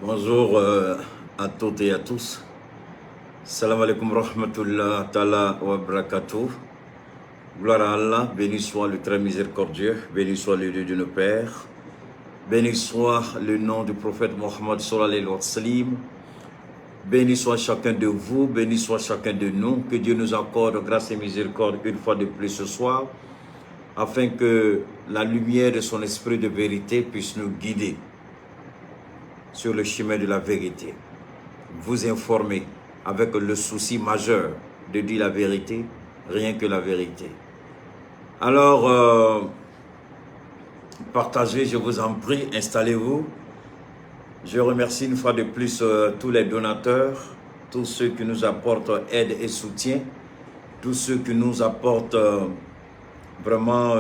Bonjour à toutes et à tous. سلام عليكم ورحمة الله تعالى وبركاته. Gloire à Allah, béni soit le très miséricordieux, béni soit le Dieu de nos pères, béni soit le nom du prophète Mohammed صلى الله عليه وسلم. Béni soit chacun de vous, béni soit chacun de nous, que Dieu nous accorde grâce et miséricorde une fois de plus ce soir, afin que la lumière de son esprit de vérité puisse nous guider sur le chemin de la vérité. Vous informer avec le souci majeur de dire la vérité, rien que la vérité. Alors, partagez, je vous en prie, installez-vous. Je remercie une fois de plus tous les donateurs, tous ceux qui nous apportent aide et soutien, tous ceux qui nous apportent vraiment,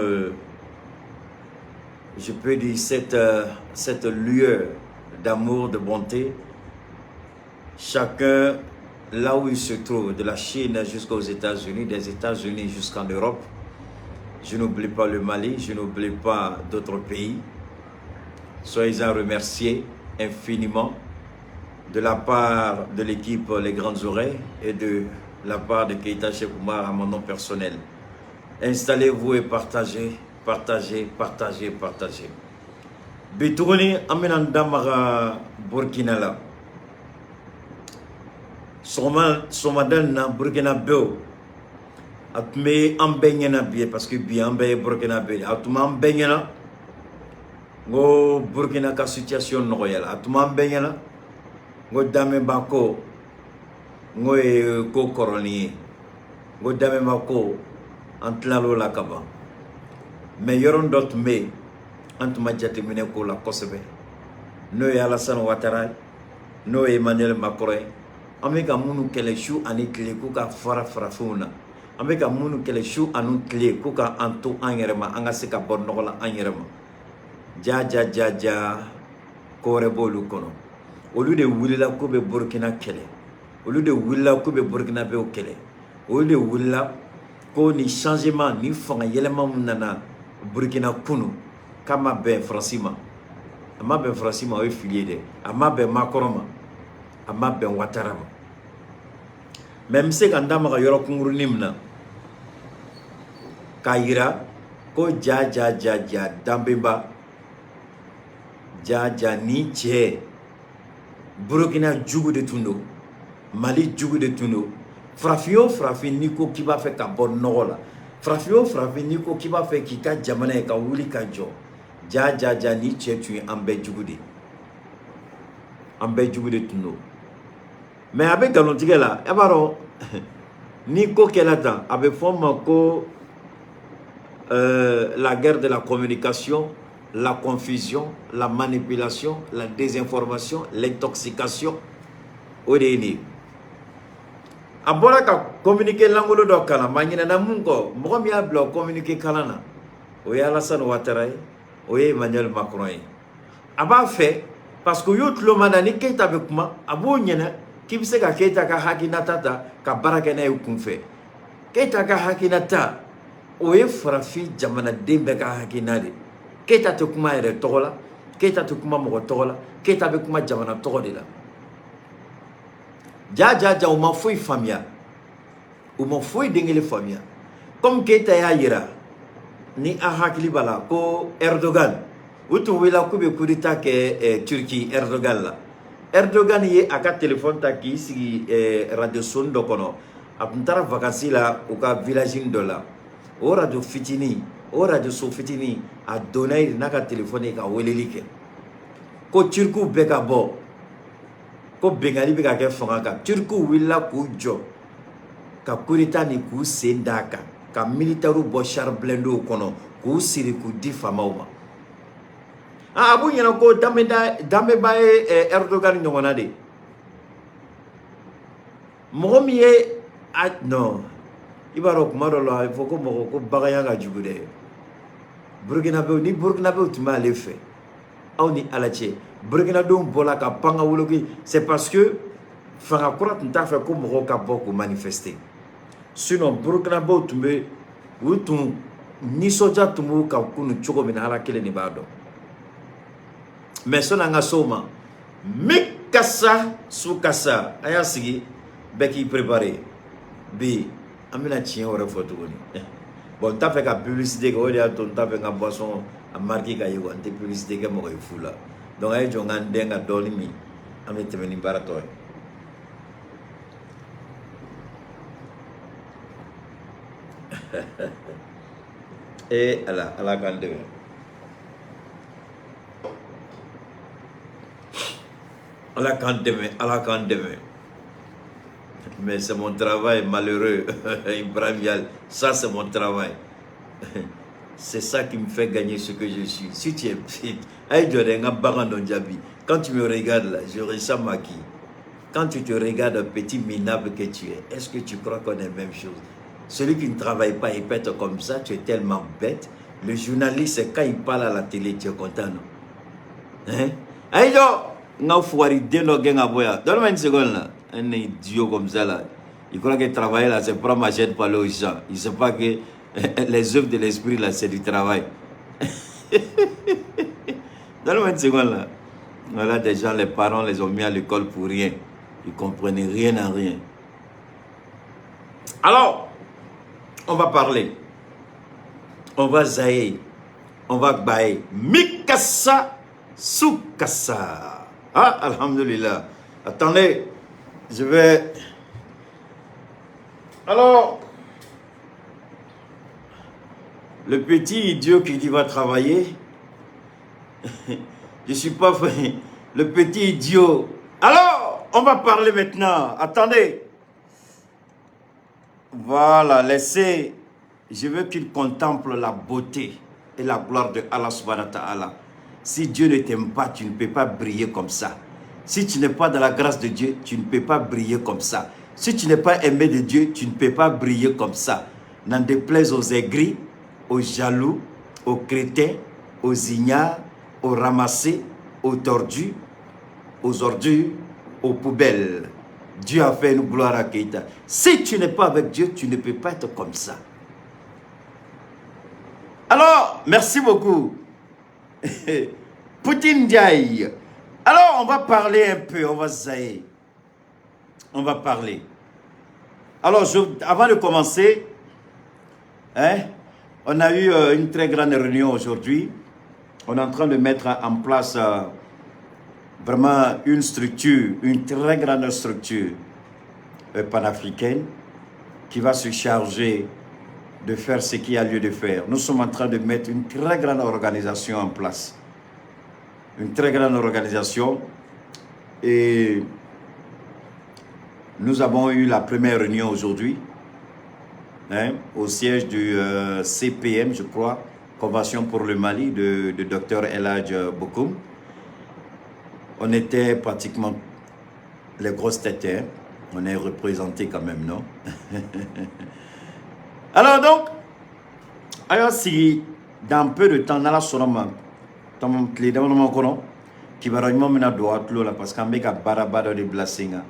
je peux dire, cette lueur d'amour, de bonté. Chacun, là où il se trouve, de la Chine jusqu'aux États-Unis, des États-Unis jusqu'en Europe. Je n'oublie pas le Mali, je n'oublie pas d'autres pays. Soyez-en remerciés infiniment de la part de l'équipe Les Grandes Oreilles et de la part de Keita Cheikh Oumar à mon nom personnel. Installez-vous et partagez, partagez, partagez, partagez. Bi tuguni an bɛna n da maga Burkina la. Sɔgɔma sɔgɔmada in na, Burkinabèw, a tun bɛ an bɛɛ ɲɛna bi, parce que bi an bɛɛ ye Burkinabè de. A tun b'an bɛɛ ɲɛna n ko Burkina ka situation nɔgɔyala. A tun b'an bɛɛ ɲɛna n ko Damiba ko, n ko ye ko kɔrɔnin ye, n ko Damiba ko, an tilal'o la ka ban. Mais yɔrɔ dɔ tun bɛ yen, an tun ma jateminɛ k'o la kosɛbɛ, n'o ye Alassane Ouattara ye, n'o ye Emmanuel Macron ye. An bɛ ka minnu kɛlɛ su ani tile k'u ka fara farafinw na, an bɛ ka minnu kɛlɛ su ani tile k'u ka an to an yɛrɛ ma, an ka se ka bɔ nɔgɔ la an yɛrɛ ma. Ja ja ja ja, ko wɛrɛ b'olu kɔnɔ. Olu de wulila k'u bɛ Burukina kɛlɛ, olu de wulila k'u bɛ Burukinabew kɛlɛ, olu de wulila ko ni changement ni fanga yɛlɛma min nana Burukina kunu, k'a ma bɛn Faransi ma. A ma bɛn Faransi ma, o ye fili ye dɛ. A ma bɛn Macron ma, a ma bɛn Ouattara ma. Mais n bɛ se ka n da maga yɔrɔ kunkurunin min na k'a yira ko ja ja ja ja, Damiba, ja ja, ni cɛ Burukina jugu de tun don, Mali jugu de tun don. Farafin o farafin, n'i ko k'i b'a fɛ ka bɔ nɔgɔ la, farafin o farafin, n'i ko k'i b'a fɛ k'i ka jamana ye ka wuli ka jɔ, ja ja ja, ni cɛ tun ye an bɛɛ jugu de, an bɛɛ jugu de tun don. Mais a bɛ nkalontigɛ la. E b'a dɔn, ni ko kɛla tan, a bɛ fɔ ma ko la guerre de la communication, la confusion, la manipulation, la désinformation, l'intoxication. O de ye nin ye. A bɔra ka communiqué lankolon dɔ kalan, maa ɲinɛna mun kɔ. Mɔgɔ min y'a bila o communiqué kalan na, o ye Alassane Ouattara ye, o ye Emmanuel Macron ye. A b'a fɛ parce que u y'u tulo ma da ni Keita bɛ kuma, a b'o ɲɛna k'i bɛ se ka Keita ka hakilinata ta ka baara kɛ n'a ye kunfɛ. Keita ka hakilinata, o ye farafin jamanaden bɛɛ ka hakilina de. Keita tɛ kuma a yɛrɛ tɔgɔ la, Keita tɛ kuma mɔgɔ tɔgɔ la, Keita bɛ kuma jamana tɔgɔ de la. Ja ja ja, u ma foyi faamuya, u ma foyi den kelen faamuya. Comme Keita y'a yira ni an hakili b'a la ko Erdogan, u tun wulila k'u bɛ coup d'état kɛ Turquie, Erdogan la. Erdogan ye a ka téléphone ta k'i sigi radio soni dɔ kɔnɔ. A tun taara vacances la u ka village dɔ la. O radio fitinin, o radio so fitinin, a donna yen n'a ka téléphone ye ka weleli kɛ ko Turkiw bɛɛ ka bɔ, ko bengali bɛ ka kɛ fanga kan. Turkiw wulila k'u jɔ ka coup d'état nin k'u sen d'a kan, ka militaires bɔ char blindés kɔnɔ k'u siri k'u di faamaw ma. A b'u ɲɛna ko Damiba ye Erdogan ɲɔgɔnna de mɔgɔ min ye. A non, i b'a dɔn, kuma dɔ la a bɛ fɔ ko mɔgɔ ko baganya ka jugu dɛ. Burukinabew ni Burukinabew tun b'ale fɛ, aw ni Ala cɛ, Burukinadenw bɔra ka pan ka woloki. C'est parce que fanga kura tun t'a fɛ ko mɔgɔw ka bɔ k'u manifester. Sinon Burukinabew tun bɛ, u tun nisɔndiya tun b'u kan kunun cogo min na, Ala kelen de b'a dɔn. Mais sɔnni an ka se o ma, Mikasa Sukasa a y'a sigi bɛɛ k'i préparé bi an bɛna tiɲɛ wɛrɛ fɔ tuguni. Bon, n t'a fɛ ka publicité kɛ, o de y'a to n t'a fɛ n ka boisson a marque ka ye quoi. N tɛ publicité kɛ mɔgɔ ye fu la. Donc a ye jɔ n ka n den ka dɔɔni min, an bɛ tɛmɛ ni baara tɔ ye. Ee Ala, Ala k'an dɛmɛ. Ala k'an dɛmɛ, Ala k'an dɛmɛ. Mais c'est mon travail, malheureux. Ibrahim Yal, ça c'est mon travail. C'est ça qui me fait gagner ce que je suis. Si tu es... Quand tu me regardes là, je ressemble à qui? Quand tu te regardes, petit minable que tu es, est-ce que tu crois qu'on est la même chose? Celui qui ne travaille pas, il peut être comme ça, tu es tellement bête. Le journaliste, quand il parle à la télé, tu es content, non? Hein? Aïe, donne-moi une seconde là. Un idiot comme ça là. Il croit que travailler là, c'est prendre ma chaîne pour aller au champ. Il ne sait pas que les œuvres de l'esprit là, c'est du travail. Donne-moi une seconde là. Voilà, des gens, les parents les ont mis à l'école pour rien. Ils ne comprenaient rien à rien. Alors, on va parler. On va zayer. On va bailler. Mikasa Sukasa. Ah, alhamdulillah. Attendez, je vais... Alors, le petit idiot qui dit va travailler, je suis pas fait. Le petit idiot. Alors, on va parler maintenant. Attendez. Voilà, laissez. Je veux qu'il contemple la beauté et la gloire de Allah subhanahu wa ta'ala. Si Dieu ne t'aime pas, tu ne peux pas briller comme ça. Si tu n'es pas dans la grâce de Dieu, tu ne peux pas briller comme ça. Si tu n'es pas aimé de Dieu, tu ne peux pas briller comme ça. N'en déplaise aux aigris, aux jaloux, aux crétins, aux ignares, aux ramassés, aux tordus, aux ordures, aux poubelles. Dieu a fait une gloire à Keïta. Si tu n'es pas avec Dieu, tu ne peux pas être comme ça. Alors, merci beaucoup. Poutine Ndiaye. Alors, on va parler un peu, on va zayer. On va parler. Alors, avant de commencer, hein, on a eu une très grande réunion aujourd'hui. On est en train de mettre en place vraiment une structure, une très grande structure panafricaine qui va se charger de faire ce qu'il y a lieu de faire. Nous sommes en train de mettre une très grande organisation en place. Une très grande organisation. Et nous avons eu la première réunion aujourd'hui, hein, au siège du CPM, je crois, Convention pour le Mali, de Dr El Hadj Bokoum. On était pratiquement les grosses têtes, hein. On est représentés quand même, non? Alors donc, alors si dans peu de temps, dans la sonoma, kibaruɲuman bɛna don aw tulo la parce que an bɛ ka baaraba dɔ de bila sen kan,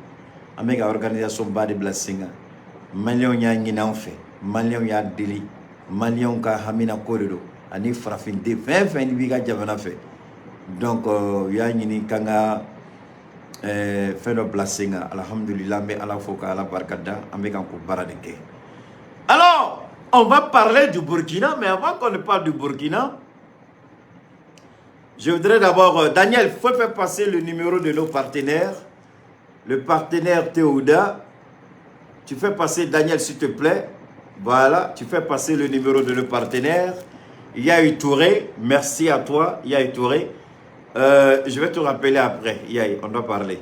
an bɛ ka organisation ba de bila sen kan. Maliyɛnw y'a ɲini an fɛ, maliyɛnw y'a deli, maliyɛnw ka hamina ko de don, ani farafinden fɛn fɛn b'i ka jamana fɛ. Donc u y'a ɲini k'an ka fɛn dɔ bila sen kan. Alhamdulillah, an bɛ Ala fo ka Ala barika da, an bɛ kan k'o baara de kɛ. Alors, on va parler du Burkina, mais avant qu'on ne parle du Burkina, je voudrais d'abord, Daniel, il faut faire passer le numéro de nos partenaires. Le partenaire Théoda. Tu fais passer, Daniel, s'il te plaît. Voilà, tu fais passer le numéro de nos partenaires. Yahi Touré, merci à toi, Yahi Touré. Je vais te rappeler après, Yahi, on doit parler.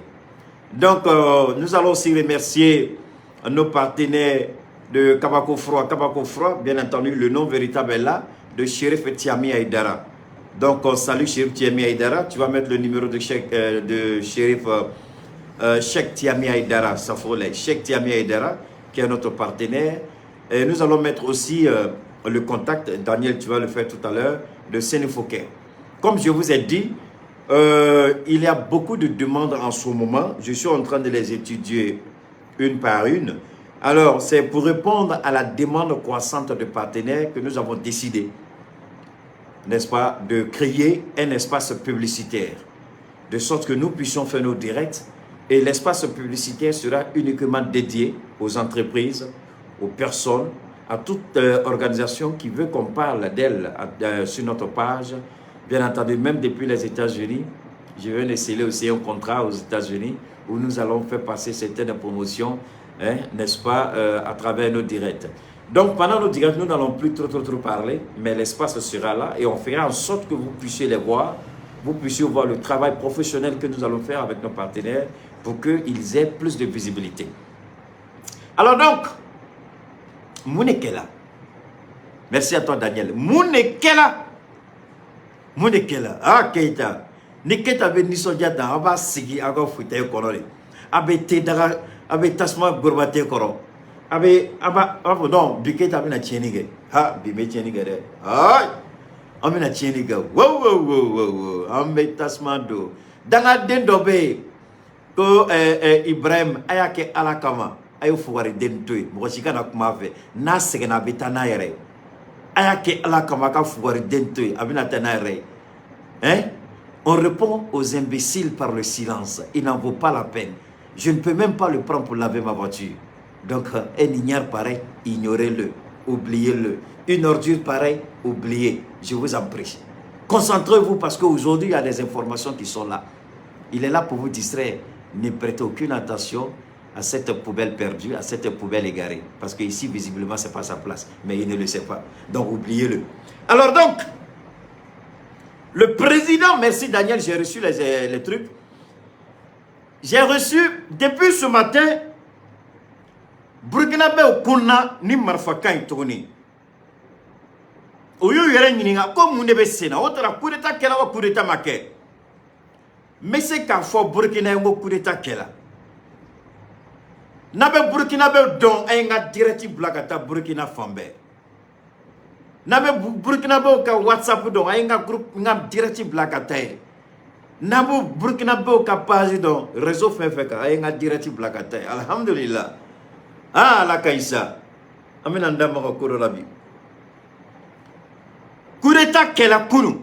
Donc, nous allons aussi remercier nos partenaires de Kabako Froid. Kabako Froid, bien entendu, le nom véritable est là, de Chérif Tiami Aïdara. Donc, on salue Chérif Tiami Aïdara. Tu vas mettre le numéro de Chérif Cheikh Tiami Aïdara, Safoulé. Cheikh Tiami Aïdara, qui est notre partenaire. Et nous allons mettre aussi le contact, Daniel, tu vas le faire tout à l'heure, de Sénéfoké. Comme je vous ai dit, il y a beaucoup de demandes en ce moment. Je suis en train de les étudier une par une. Alors, c'est pour répondre à la demande croissante de partenaires que nous avons décidé, n'est-ce pas, de créer un espace publicitaire. De sorte que nous puissions faire nos directs et l'espace publicitaire sera uniquement dédié aux entreprises, aux personnes, à toute organisation qui veut qu'on parle d'elle sur notre page. Bien entendu, même depuis les États-Unis, je viens de sceller aussi un contrat aux États-Unis où nous allons faire passer certaines promotions, hein, n'est-ce pas, à travers nos directs. Donc, pendant nos directs, nous n'allons plus trop, trop, trop parler, mais l'espace sera là et on fera en sorte que vous puissiez les voir, vous puissiez voir le travail professionnel que nous allons faire avec nos partenaires pour qu'ils aient plus de visibilité. Alors donc, mun de kɛla. Merci à toi, Daniel. Mun de kɛla. Mun de kɛla. Ah, Keita. Ni Keita bɛ nisɔndiya tan, aw b'a sigi aw ka fauteuil kɔrɔ de. A bɛ te daga, a bɛ tasuma goroba te kɔrɔ. A bɛ, a b'a fɔ non, bi Keita bɛna tiɲɛni kɛ. Ha, bi bɛ tiɲɛni kɛ dɛ. Ayi, an bɛna tiɲɛni kɛ. Wo wo wo wo wo, an bɛ tasuma don. Dangaden dɔ bɛ yen ko Ibrahim, a y'a kɛ Ala kama. A ye fugariden to yen, mɔgɔ si kana kuma a fɛ. N'a sɛgɛnna, a bɛ taa n'a yɛrɛ ye. A y'a kɛ Ala kama, a ka fugariden to yen, a bɛna taa n'a yɛrɛ ye, hein. On répond aux imbéciles par le silence. Il n'en vaut pas la peine. Je ne peux même pas le prendre pour laver ma voiture. Donc un ignare pareil, ignorez-le, oubliez-le. Une ordure pareille, oubliez, je vous en prie. Concentrez-vous, parce qu'aujourd'hui, il y a des informations qui sont là. Il est là pour vous distraire. Ne prêtez aucune attention à cette poubelle perdue, à cette poubelle égarée. Parce qu'ici, visiblement, ce n'est pas sa place. Mais il ne le sait pas. Donc, oubliez-le. Alors donc, le président, merci Daniel, j'ai reçu les trucs. J'ai reçu, depuis ce matin, Burkinabé kunna ni marifakan ye tuguni. O y'u yɛrɛ ɲininka ko mun de bɛ sen na. O taara coup d'état kɛla wa, coup d'état ma kɛ? N bɛ se k'a fɔ Burkina ye ko coup d'état kɛla. N'a bɛ Burkinabé dɔn, a ye n ka direct bila ka taa Burkina fan bɛɛ. N'a bɛ Burkinabéw ka WhatsApp dɔn, a ye n ka groupe, n ka direct bila ka taa yen. N'a bɛ Burkinabéw ka page dɔn, réseau fɛn fɛn kan, a ye n ka direct bila ka taa yen. Alhamdulillah, ah, Ala ka ɲi sa. An bɛna n da maga ko dɔ la bi. Coup d'état kɛla kunun,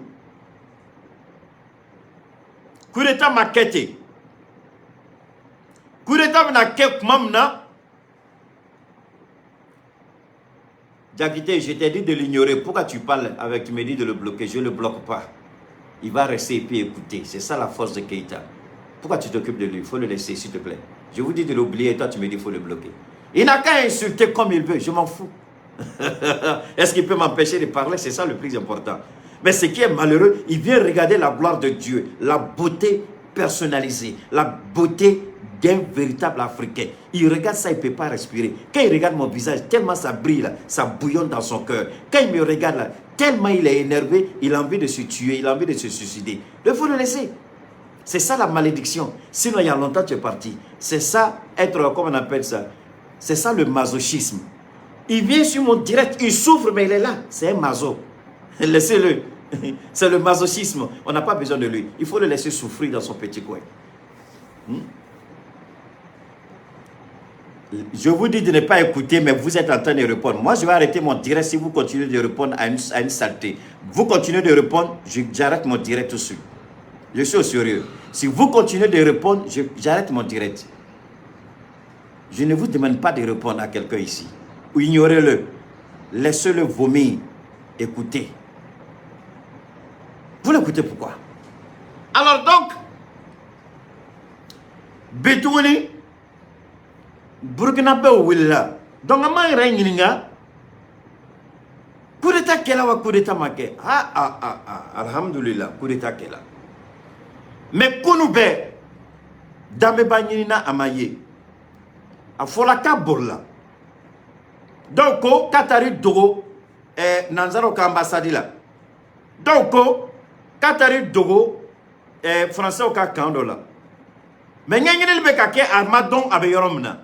coup d'état ma kɛ ten. Coup d'état bɛna kɛ tuma min na, Diakité, je t'ai dit de l'ignorer. Pourquoi tu parles avec? Tu me dis de le bloquer. Je ne le bloque pas. Il va rester et puis écouter. C'est ça la force de Keïta. Pourquoi tu t'occupes de lui? Il faut le laisser, s'il te plaît. Je vous dis de l'oublier et toi, tu me dis qu'il faut le bloquer. Il n'a qu'à insulter comme il veut. Je m'en fous. Est-ce qu'il peut m'empêcher de parler? C'est ça le plus important. Mais ce qui est malheureux, il vient regarder la gloire de Dieu, la beauté personnalisée, la beauté d'un véritable Africain. Il regarde ça, il ne peut pas respirer. Quand il regarde mon visage, tellement ça brille, là, ça bouillonne dans son cœur. Quand il me regarde là, tellement il est énervé, il a envie de se tuer, il a envie de se suicider. Il faut le laisser. C'est ça la malédiction. Sinon, il y a longtemps, tu es parti. C'est ça, être, comment on appelle ça? C'est ça le masochisme. Il vient sur mon direct, il souffre, mais il est là. C'est un maso. Laissez-le. C'est le masochisme. On n'a pas besoin de lui. Il faut le laisser souffrir dans son petit coin. Je vous dis de ne pas écouter, mais vous êtes en train de répondre. Moi, je vais arrêter mon direct si vous continuez de répondre à une saleté. Vous continuez de répondre, j'arrête mon direct tout de suite. Je suis au sérieux. Si vous continuez de répondre, j'arrête mon direct. Je ne vous demande pas de répondre à quelqu'un ici. Ou ignorez-le. Laissez-le vomir. Écoutez. Vous l'écoutez pourquoi? Alors donc, bi tuguni, Burkinabé wulila. Donc an b'an yɛrɛ ɲininka, coup d'état kɛla wa, coup d'état ma kɛ? Ah ah ah ah, alhamdulillah, coup d'état kɛla. Mais kunu bɛɛ, Damiba ɲinina, a ma ye. A fɔla k'a bolila. Dɔw ko k'a taar'i dogo nanzaraw ka ambassade la. Dɔw ko k'a taar'i dogo français ka camp dɔ la. Mais ɲɛɲinili bɛ ka kɛ, a ma dɔn a bɛ yɔrɔ min na.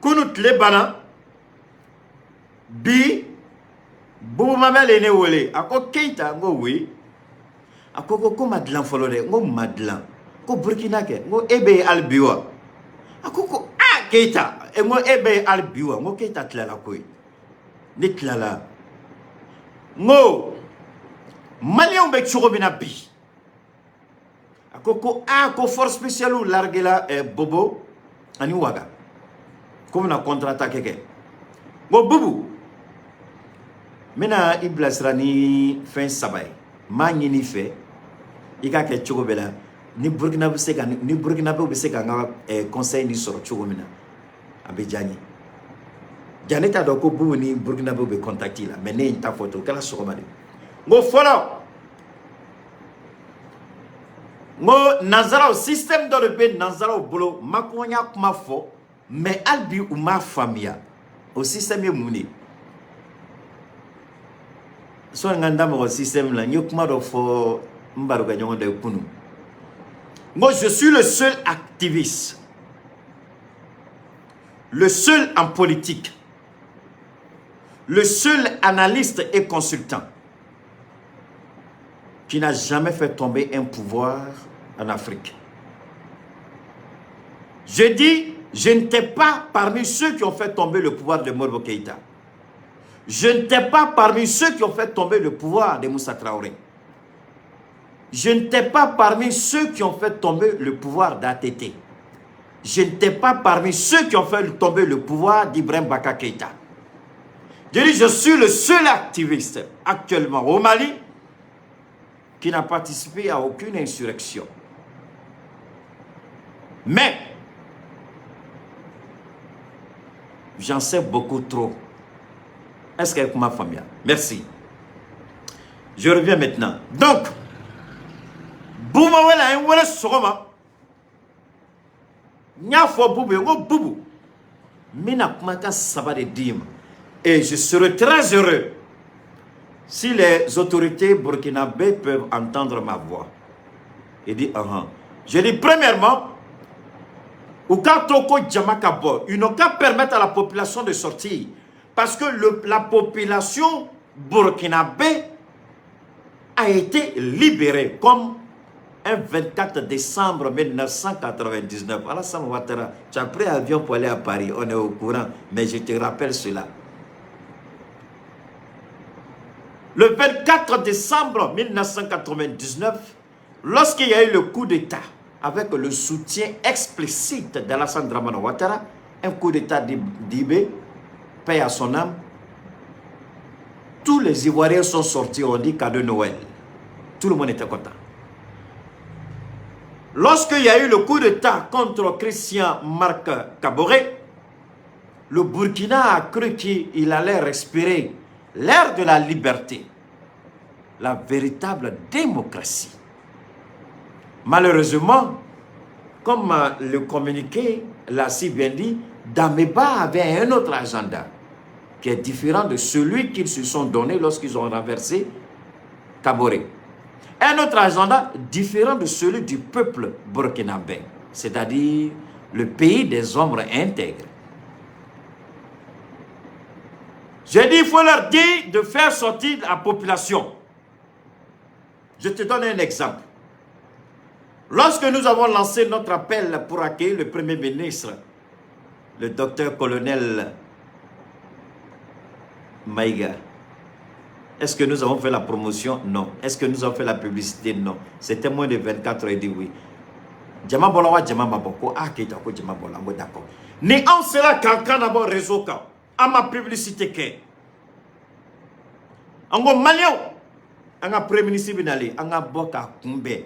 Kunu tile banna. Bi, Bubu Mamɛl ye ne wele. A ko: "Keyita." N ko: "Oui." A ko ko ma dilan fɔlɔ dɛ. N ko: "Ma dilan ko Burukina kɛ." N ko: "E bɛ yen hali bi wa?" A ko ko: "Aa, Keyita." N ko: "E bɛ yen hali bi wa?" N ko: "Keyita tilala koyi." Ne tilala. N ko Maliyɛnw bɛ cogo min na bi. A ko ko aa ko force spéciale largué la Bobo ani Waga ko bɛna contre-attaque kɛ. N ko Bubu, n bɛna i bilasira ni fɛn saba ye. N b'a ɲini i fɛ i k'a kɛ cogo bɛɛ la ni Burukina bɛ se ka ni Burukinabew bɛ se ka n ka conseil nin sɔrɔ cogo min na, a bɛ diya n ye. Ja ne t'a dɔn ko Bubu ni Burukinabew bɛ contact la, mais ne ye n ta fɔ ten. O kɛra sɔgɔma de. N ko fɔlɔ, n ko nanzaraw, système dɔ de bɛ nanzaraw bolo. Macron y'a kuma fɔ, mais hali bi u m'a faamuya. O système ye mun de ye? Sɔni n ka n da mɔgɔ système la, n ye kuma dɔ fɔ n barokɛɲɔgɔn dɔ ye kunun. N ko je suis le seul activiste, le seul en politique, le seul analyste et consultant qui n'a jamais fait tomber un pouvoir en Afrique. Je dis, je n'étais pas parmi ceux qui ont fait tomber le pouvoir de Modibo Keïta. Je n'étais pas parmi ceux qui ont fait tomber le pouvoir de Moussa Traoré. Je n'étais pas parmi ceux qui ont fait tomber le pouvoir d'ATT. Je n'étais pas parmi ceux qui ont fait tomber le pouvoir d'Ibrahim Baka Keïta. Je dis, je suis le seul activiste actuellement au Mali qui n'a participé à aucune insurrection. Mais j'en sais beaucoup trop. Est-ce qu'elle ma famille? Merci. Je reviens maintenant. Donc, Bouma wala n wele sɔgɔma, n y'a fɔ Bubu ye, n ko Bubu, n bɛna kumakan saba de d'i ma et je serai très heureux si les autorités burkinabées peuvent entendre ma voix. Il dit, uh -huh. Je dis, premièrement, u k'a to ko jama ka bɔ, ils n'ont qu'à permettre à la population de sortir. Parce que la population burkinabé a été libérée comme un 24 décembre 1999. Alassane Ouattara, tu as pris avion pour aller à Paris, on est au courant, mais je te rappelle cela. Le 24 décembre 1999, lorsqu'il y a eu le coup d'État, avec le soutien explicite d'Alassane Dramane Ouattara, un coup d'État d'Ibé, paix à son âme, tous les Ivoiriens sont sortis, on dit cadeau Noël. Tout le monde était content. Lorsqu'il y a eu le coup d'État contre Christian Marc Kaboré, le Burkina a cru qu'il allait respirer l'air de la liberté, la véritable démocratie. Malheureusement, comme le communiqué l'a si bien dit, Damiba avait un autre agenda qui est différent de celui qu'ils se sont donné lorsqu'ils ont renversé Kaboré. Un autre agenda différent de celui du peuple burkinabé, c'est-à-dire le pays des hommes intègres. J'ai dit, il faut leur dire de faire sortir la population. Je te donne un exemple. Lorsque nous avons lancé notre appel pour accueillir le Premier ministre, le docteur colonel Maïga, est-ce que nous avons fait la promotion? Non. Est-ce que nous avons fait la publicité? Non. C'était moins de 24 heures, il dit oui. Jama bɔla wa jama ma bɔ ko a Keita ko jama bɔla. N ko d'accord. Ni anw sera k'an kan nabɔ réseau kan, an ma publicité kɛ, an ko maliyɛnw, an ka premier ministre bɛ nalen, an ka bɔ k'a kunbɛn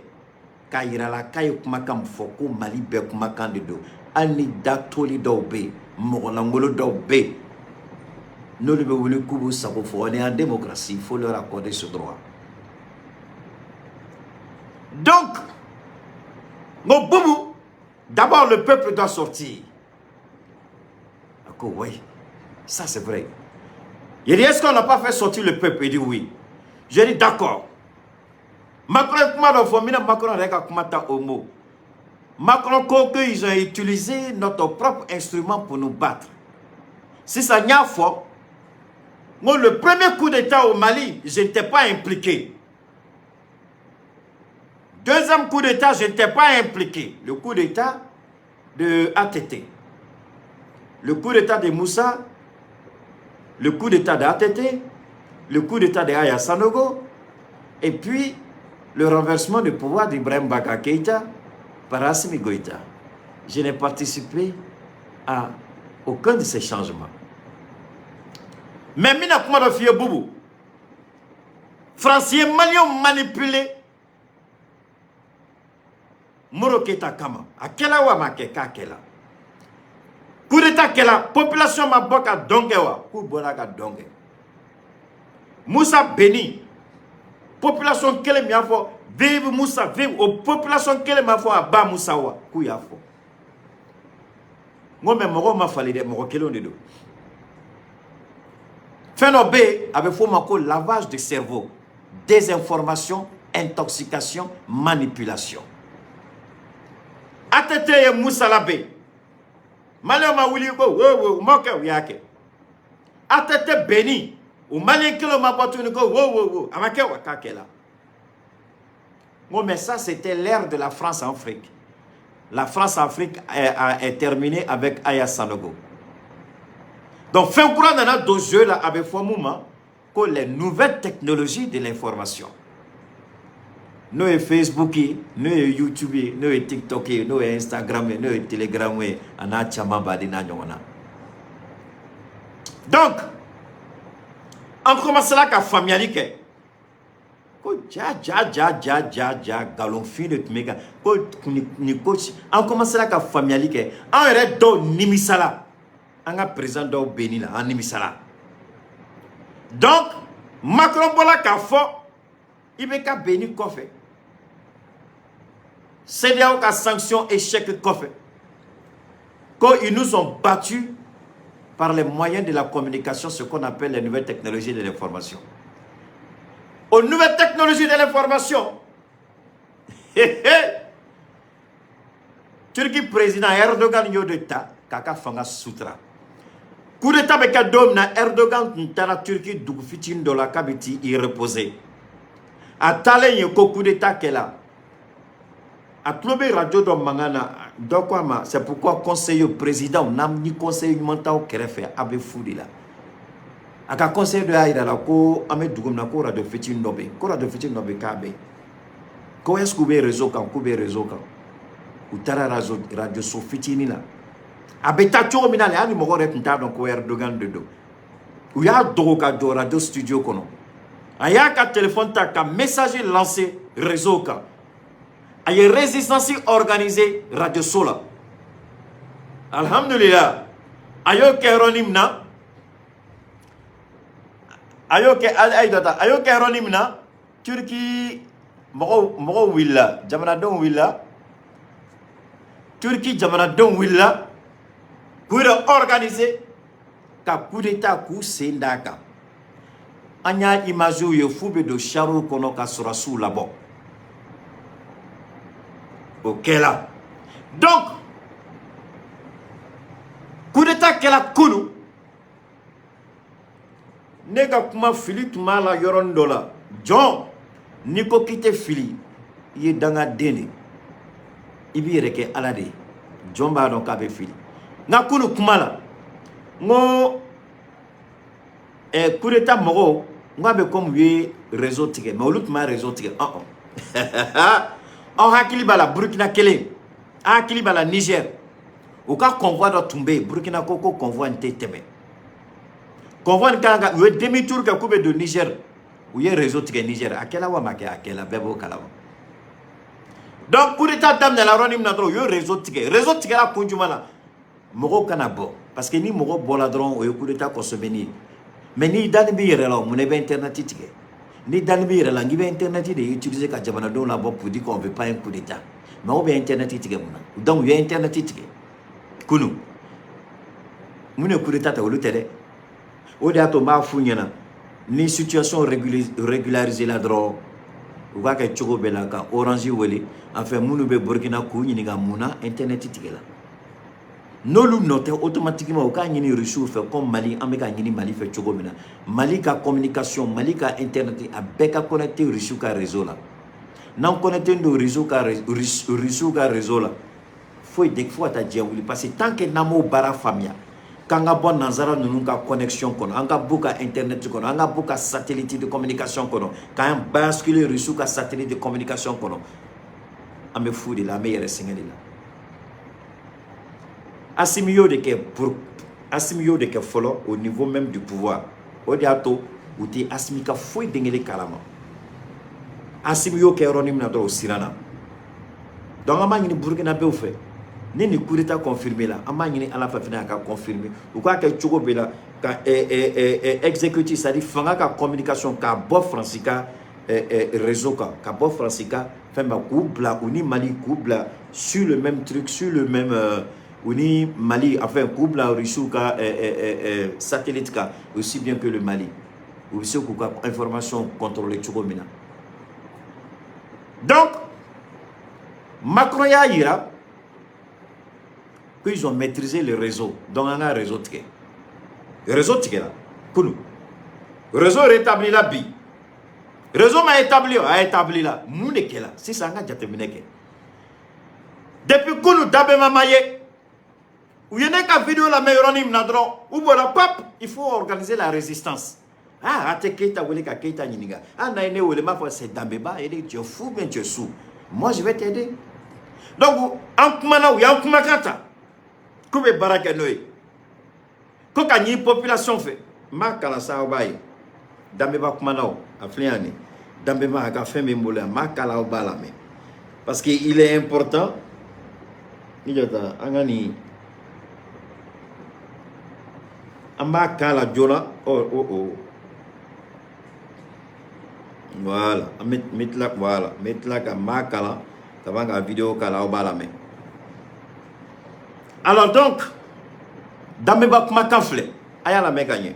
k'a yira la k'a ye kumakan min fɔ ko Mali bɛɛ kumakan de don. Hali ni datoli dɔw bɛ yen, mɔgɔlankolon dɔw bɛ yen, n'olu bɛ wuli k'u b'u sago fɔ, on est en démocratie, il faut leur accorder ce droit. Donc n ko Boubou, d'abord le peuple doit sortir. A ko oui, ça c'est vrai. Il dit, est-ce qu'on n'a pas fait sortir le peuple? Il dit oui. J'ai dit d'accord. Macron ye kuma dɔ fɔ, n bɛna Macron yɛrɛ ka kuma ta au mot. Macron ko qu'ils ont utilisé notre propre instrument pour nous battre. Sisan n y'a fɔ n ko le premier coup d'État au Mali, je n'étais pas impliqué. Deuxième coup d'État, je n'étais pas impliqué. Le coup d'État de ATT. Le coup d'État de Moussa, le coup d'État de ATT, le coup d'État de Aya Sanogo, et puis le renversement du pouvoir d'Ibrahim Baka Keïta par Assimi Goïta. Je n'ai participé à aucun de ces changements. Mais mina kuma dɔ f'i ye, Bubu, Faransi ye Maliyɛnw manipuler Moro Keita kama. A kɛla wa ma kɛ? K'a kɛla. Coup d'état kɛla, population ma bɔ ka dɔn kɛ wa? K'u bɔra ka dɔn kɛ. Musa Beni, population kelen min y'a fɔ "Vive Musa, vive", o population kelen m'a fɔ "A ba Musa" wa? K'u y'a fɔ. N ko mais mɔgɔw ma falen dɛ, mɔgɔ kelenw de don. Fɛn dɔ bɛ yen, a bɛ f'o ma ko lavage de cerveau, désinformation, intoxication, manipulation. ATT ye Musa labɛn, Maliyɛnw ma wuli ko wo wo, u m'o kɛ, u y'a kɛ. ATT benni, o Maliyɛn kelenw ma bɔ tuguni ko wo wo wo, a ma kɛ wa? K'a kɛla. N ko mais ça, c'était l'ère de la France Afrique. La France Afrique est terminée avec Aya Sanogo. Donc fɛn kura nana don jeu la, a bɛ fɔ mun ma ko les nouvelles technologies de l'information, n'o ye Facebook ye, n'o ye YouTube ye, n'o ye TikTok ye, n'o ye Instagram ye, n'o ye Telegram ye, a n'a caman baden n'a ɲɔgɔn na. Donc an commencera ka faamuyali kɛ ko ja ja ja ja ja ja, nkalonfin de tun bɛ ka ko nin ko. An commencera ka faamuyali kɛ, an yɛrɛ dɔw nimisala, an ka président dɔw benni la, an nimisala. Donc Macron bɔra k'a fɔ IBK benni kɔfɛ, CEDEAO ka sanction échec kɔfɛ, ko ils nous ont battus par les moyens de la communication, ce qu'on appelle les nouvelles technologies de l'information. Aux nouvelles technologies de l'information, Turquie président Erdogan y'o de ta k'a ka fanga sutura. Coup d'état bɛ kɛ don min na, Erdogan tun taara Turquie dugu fitinin dɔ la k'a bɛ t'i reposer. A taalen yen ko coup d'état kɛla, a tulo bɛ radio dɔ mankan na, dɔ ko a ma. C'est pourquoi conseiller président n'an ni conseiller ɲuman t'aw kɛrɛfɛ, a bɛ fu de la. A ka conseiller dɔ y'a yira la ko an bɛ dugu min na, ko radio fitinin dɔ bɛ yen, ko radio fitinin dɔ bɛ yen k'a bɛ yen, ko est ce que u bɛ réseau kan? K'u bɛ réseau kan. U taara radio so fitinin na. A bɛ taa cogo min na le, hali mɔgɔ yɛrɛ tun t'a dɔn ko Erdogan de don. U y'a dogo ka jɔ radio studio kɔnɔ, a y'a ka téléphone ta ka message lancer réseau kan, a ye résistance organisée radio so la. Alhamdulillah, a y'o kɛ yɔrɔnin min na, a y'o kɛ, ayi dɔ ta, a y'o kɛ yɔrɔnin min na, Turki mɔgɔw wulila, jamanadenw wulila, Turki jamanadenw wulila k'u yɛrɛ organiser ka coup d'état k'u sen d'a kan. An y'a image ye f'u bɛ don chariw kɔnɔ ka sɔrɔsiw labɔ. O kɛla. Donc coup d'état kɛla kunu. Ne ka kuma, fili tun b'a la yɔrɔnin dɔ la. Jɔn n'i ko k'i tɛ fili, i ye dangaden de, i b'i yɛrɛ kɛ Ala de ye. Jɔn b'a dɔn k'a bɛ fili. Nka kunu kuma la, n ko coup d'état mɔgɔw, n k'a bɛ komi u ye réseau tigɛ, mais olu tun ma réseau tigɛ. Ɔn aw hakili b'a la Burukina kelen, aw hakili b'a la Niger, u ka convoi dɔ tun bɛ yen, Burukina ko ko convoi in tɛ tɛmɛ, convoi in kan ka, u ye demi tour kɛ k'u bɛ don Niger, u ye réseau tigɛ Niger. A kɛla wa ma kɛ? A kɛla, bɛɛ b'o kalama. Donc coup d'état daminɛna yɔrɔnin min na dɔrɔn, u ye réseau tigɛ. Réseau tigɛra kun jumɛn na? Mɔgɔw kana bɔ, parce que ni mɔgɔ bɔra dɔrɔn, o ye coup d'état kɔsɛbɛnni ye. Mais n'i dani b'i yɛrɛ la, o mun na i bɛ internet tigɛ? Ni dani b'i yɛrɛ la, n'i bɛ internet de utiliser ka jamanadenw labɔ pour dire qu'on veut pas un coup d'état, mais aw bɛ internet tigɛ mun na? Donc u ye internet tigɛ kunun. Mun ye coup d'état ta? Olu tɛ dɛ. O de y'a to n b'a f'u ɲɛna, ni situation régularisée la dɔrɔn, u k'a kɛ cogo bɛɛ la ka Orange wele, enfin minnu bɛ Burkina, k'u ɲininka mun na internet tigɛ la. N'olu nɔ tɛ, automatiquement u k'a ɲini Rusiw fɛ, comme Mali, an bɛ k'a ɲini Mali fɛ cogo min na. Mali ka communication, Mali ka internet, a bɛɛ ka connecté Rusiw ka réseau la. N'an connecté don Rusiw ka réseau la, foyi de fo ka taa diɲɛ wuli, parce que tant que n'an m'o baara faamuya, K'an ka bɔ nanzara ninnu ka connexion kɔnɔ, an ka b'u ka internet kɔnɔ, an ka b'u ka satellite de communication kɔnɔ, k'an basculer Russe ka satellite de communication kɔnɔ, an bɛ fu de la, an bɛ yɛrɛ sɛgɛn de la. Assimi y'o de kɛ pour Assimi y'o de kɛ fɔlɔ au niveau même du pouvoir. O de y'a to u tɛ Assimi ka foyi den kelen kalama. Assimi y'o kɛ yɔrɔnin min na dɔrɔn, o siranna. Donc an b'a ɲini Burkinabéw fɛ, ni nin coup d'état confirmé la, an b'a ɲini Ala fɛ fana a ka confirmer, u k'a kɛ cogo bɛɛ la ka exécutif, c'est à dire fanga ka communication, k'a bɔ Faransi ka réseau kan, ka bɔ Faransi ka fɛn ma, k'u bila u ni Mali, k'u bila sur le même truc, sur le même u ni Mali, enfin k'u bila Russiw ka satellite kan, aussi bien que le Mali, u bɛ se k'u ka information contrôler cogo min na. Donc Macron y'a yira qu'ils ont maîtrisé le réseau. Donc an ka réseau tigɛ, réseau tigɛra kunu, réseau rétabli la bi, réseau ma établi, a établi la. Mun de kɛla sisan? An ka jateminɛ kɛ. Depuis kunu, Damiba ma ye. U ye ne ka vidéo lamɛn yɔrɔnin min na dɔrɔn, u bɔra pap, il faut organiser la résistance. Ah, a tɛ Keita wele ka Keita ɲininka. Ah, n'a ye ne wele, n b'a fɔ c'est Damiba et tu es fou, bien tu es sourd, moi je vais t'aider. Donc an kumana, u y'an kumakan ta k'u bɛ baara kɛ n'o ye, ko ka ɲini population fɛ. N b'a kalan sa, aw b'a ye Damiba kumana o, a filɛ yan nin Damiba a ka fɛn bɛ n bolo yan, n b'a kalan, aw b'a lamɛn parce que il est important. Ni jɔ ta, an ka nin, an b'a k'a la joona. Ɔ o voilà, an bɛ tila, voilà, n bɛ tila ka n b'a kalan ka ban ka vidéo k'a la, aw b'a lamɛn. Alors donc Damiba kumakan filɛ, a y'a lamɛn ka ɲɛ.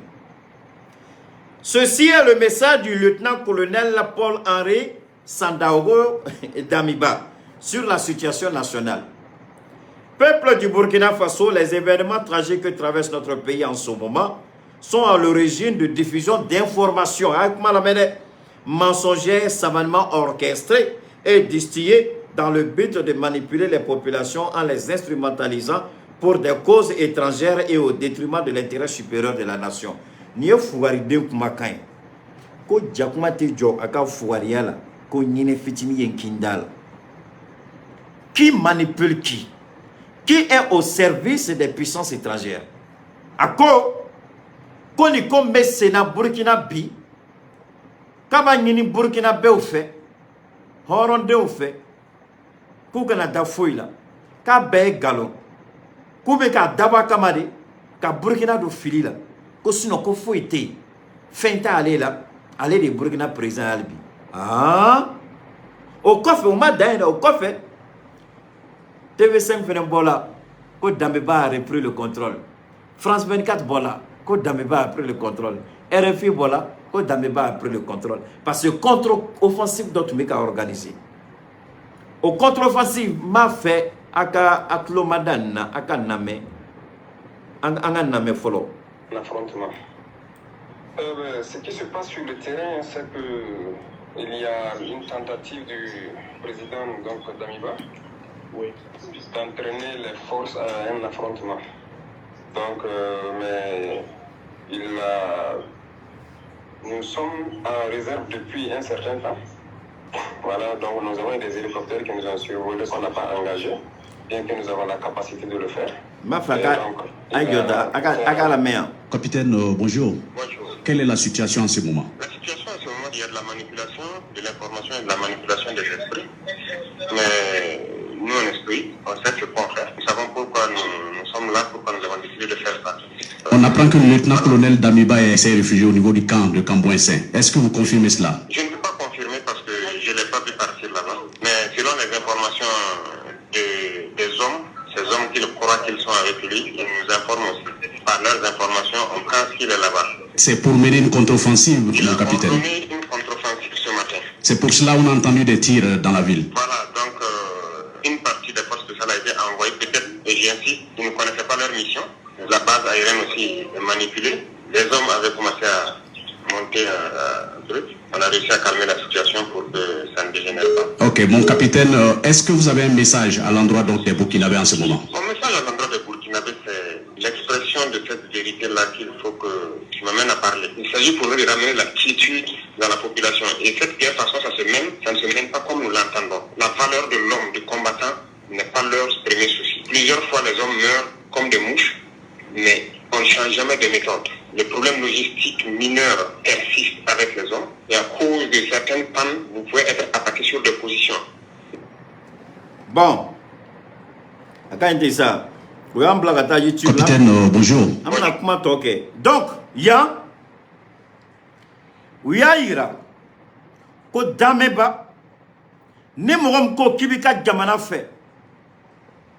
Ceci est le message du lieutenant-colonel Paul-Henri Sandaogo Damiba sur la situation nationale. Peuple du Burkina Faso, les événements tragiques que traverse notre pays en ce moment sont à l'origine de diffusion d'informations mensongères savamment orchestrées et distillées dans le but de manipuler les populations en les instrumentalisant pour des causes étrangères et au détriment de l'intérêt supérieur de la nation. Nin ye fugariden kumakan ye ko jakuma tɛ jɔ a ka fugariya la, ko ɲinɛ fitinin ye kin da la. Qui manipule qui? Qui est au service des puissances étrangères? A ko ko nin ko bɛ sen na Burkina bi, k'a b'a ɲini Burkinabɛw fɛ, hɔrɔndenw fɛ, k'u kana da foyi la, k'a bɛɛ ye nkalon, k'u bɛ k'a dabɔ a kama de ka Burkina don fili la, ko sinon ko foyi tɛ yen, fɛn t'ale la, ale de ye Burkina président hali bi. Aa, o kɔfɛ, o ma dan yen dɛ, o kɔfɛ TV5 fɛnɛ bɔla ko Damiba a repris le contrôle. France 24 bɔla ko Damiba a pris le contrôle. RFI bɔla ko Damiba a pris le contrôle, parce que contre-offensive dɔ tun bɛ ka organiser. O contre-offensive, n b'a fɛ a ka a tulo ma da nin na, a ka lamɛn, an ka lamɛn fɔlɔ. L'affrontement. Ben, ce qui se passe sur le terrain, c'est que il y a une tentative du président donc Damiba d'entraîner les forces à un affrontement. Donc, mais nous sommes en réserve depuis un certain temps. Voilà, donc nous avons des hélicoptères qui nous ont survolés qu'on n'a pas engagés, bien que nous avons la capacité de le faire. N b'a fɛ a ka a jɔ da a ka lamɛn yan. Capitaine, bonjour. Bonjour. Quelle est la situation en ce moment? La situation en ce moment, il y a de la manipulation de l'information et de la manipulation des esprits. Mais nous, on est stoïque, on sait ce qu'on fait. Nous savons pourquoi nous, nous sommes là, pourquoi nous avons décidé de faire ça. On apprend que le lieutenant-colonel Damiba s'est réfugié au niveau du camp de Kamboinsin. Est-ce que vous confirmez cela? Je ne peux pas confirmer parce que je ne l'ai pas vu partir là-bas. Mais selon les informations des hommes, ces hommes qui croient qu'ils sont avec lui, ils nous informent aussi. Par leurs informations, on pense qu'il est là-bas. C'est pour mener une contre-offensive, Il mon a capitaine. ordonné une contre-offensive ce matin. C'est pour cela qu'on a entendu des tirs dans la ville. Voilà, donc une partie des forces spéciales a été envoyée, peut-être, et j'insiste, ils ne connaissaient pas leur mission. La base aérienne aussi est manipulée. Les hommes avaient commencé à monter un truc. On a réussi à calmer la situation pour que ça ne dégénère pas. Ok, mon capitaine, est-ce que vous avez un message à l'endroit donc des Burkinabés en ce moment? Mon message à l'endroit des Burkinabés, c'est l'expression de cette train de ramener la quiétude dans la population. Et cette guerre, de toute façon, ça se mène, ça ne se mène pas comme nous l'entendons. La valeur de l'homme, du combattant, n'est pas leur premier souci. Plusieurs fois, les hommes meurent comme des mouches, mais on ne change jamais de méthode. Les problèmes logistiques mineurs persistent avec les hommes et à cause de certaines pannes, vous pouvez être attaqué sur des positions. Bon, a ka ɲi ten sa, o y'an bila ka taa YouTube la. Capitaine, bonjour. An bɛna kuma tɔ kɛ. Donc yan, u y'a yira ko Damiba, ni mɔgɔ min ko k'i b'i ka jamana fɛ,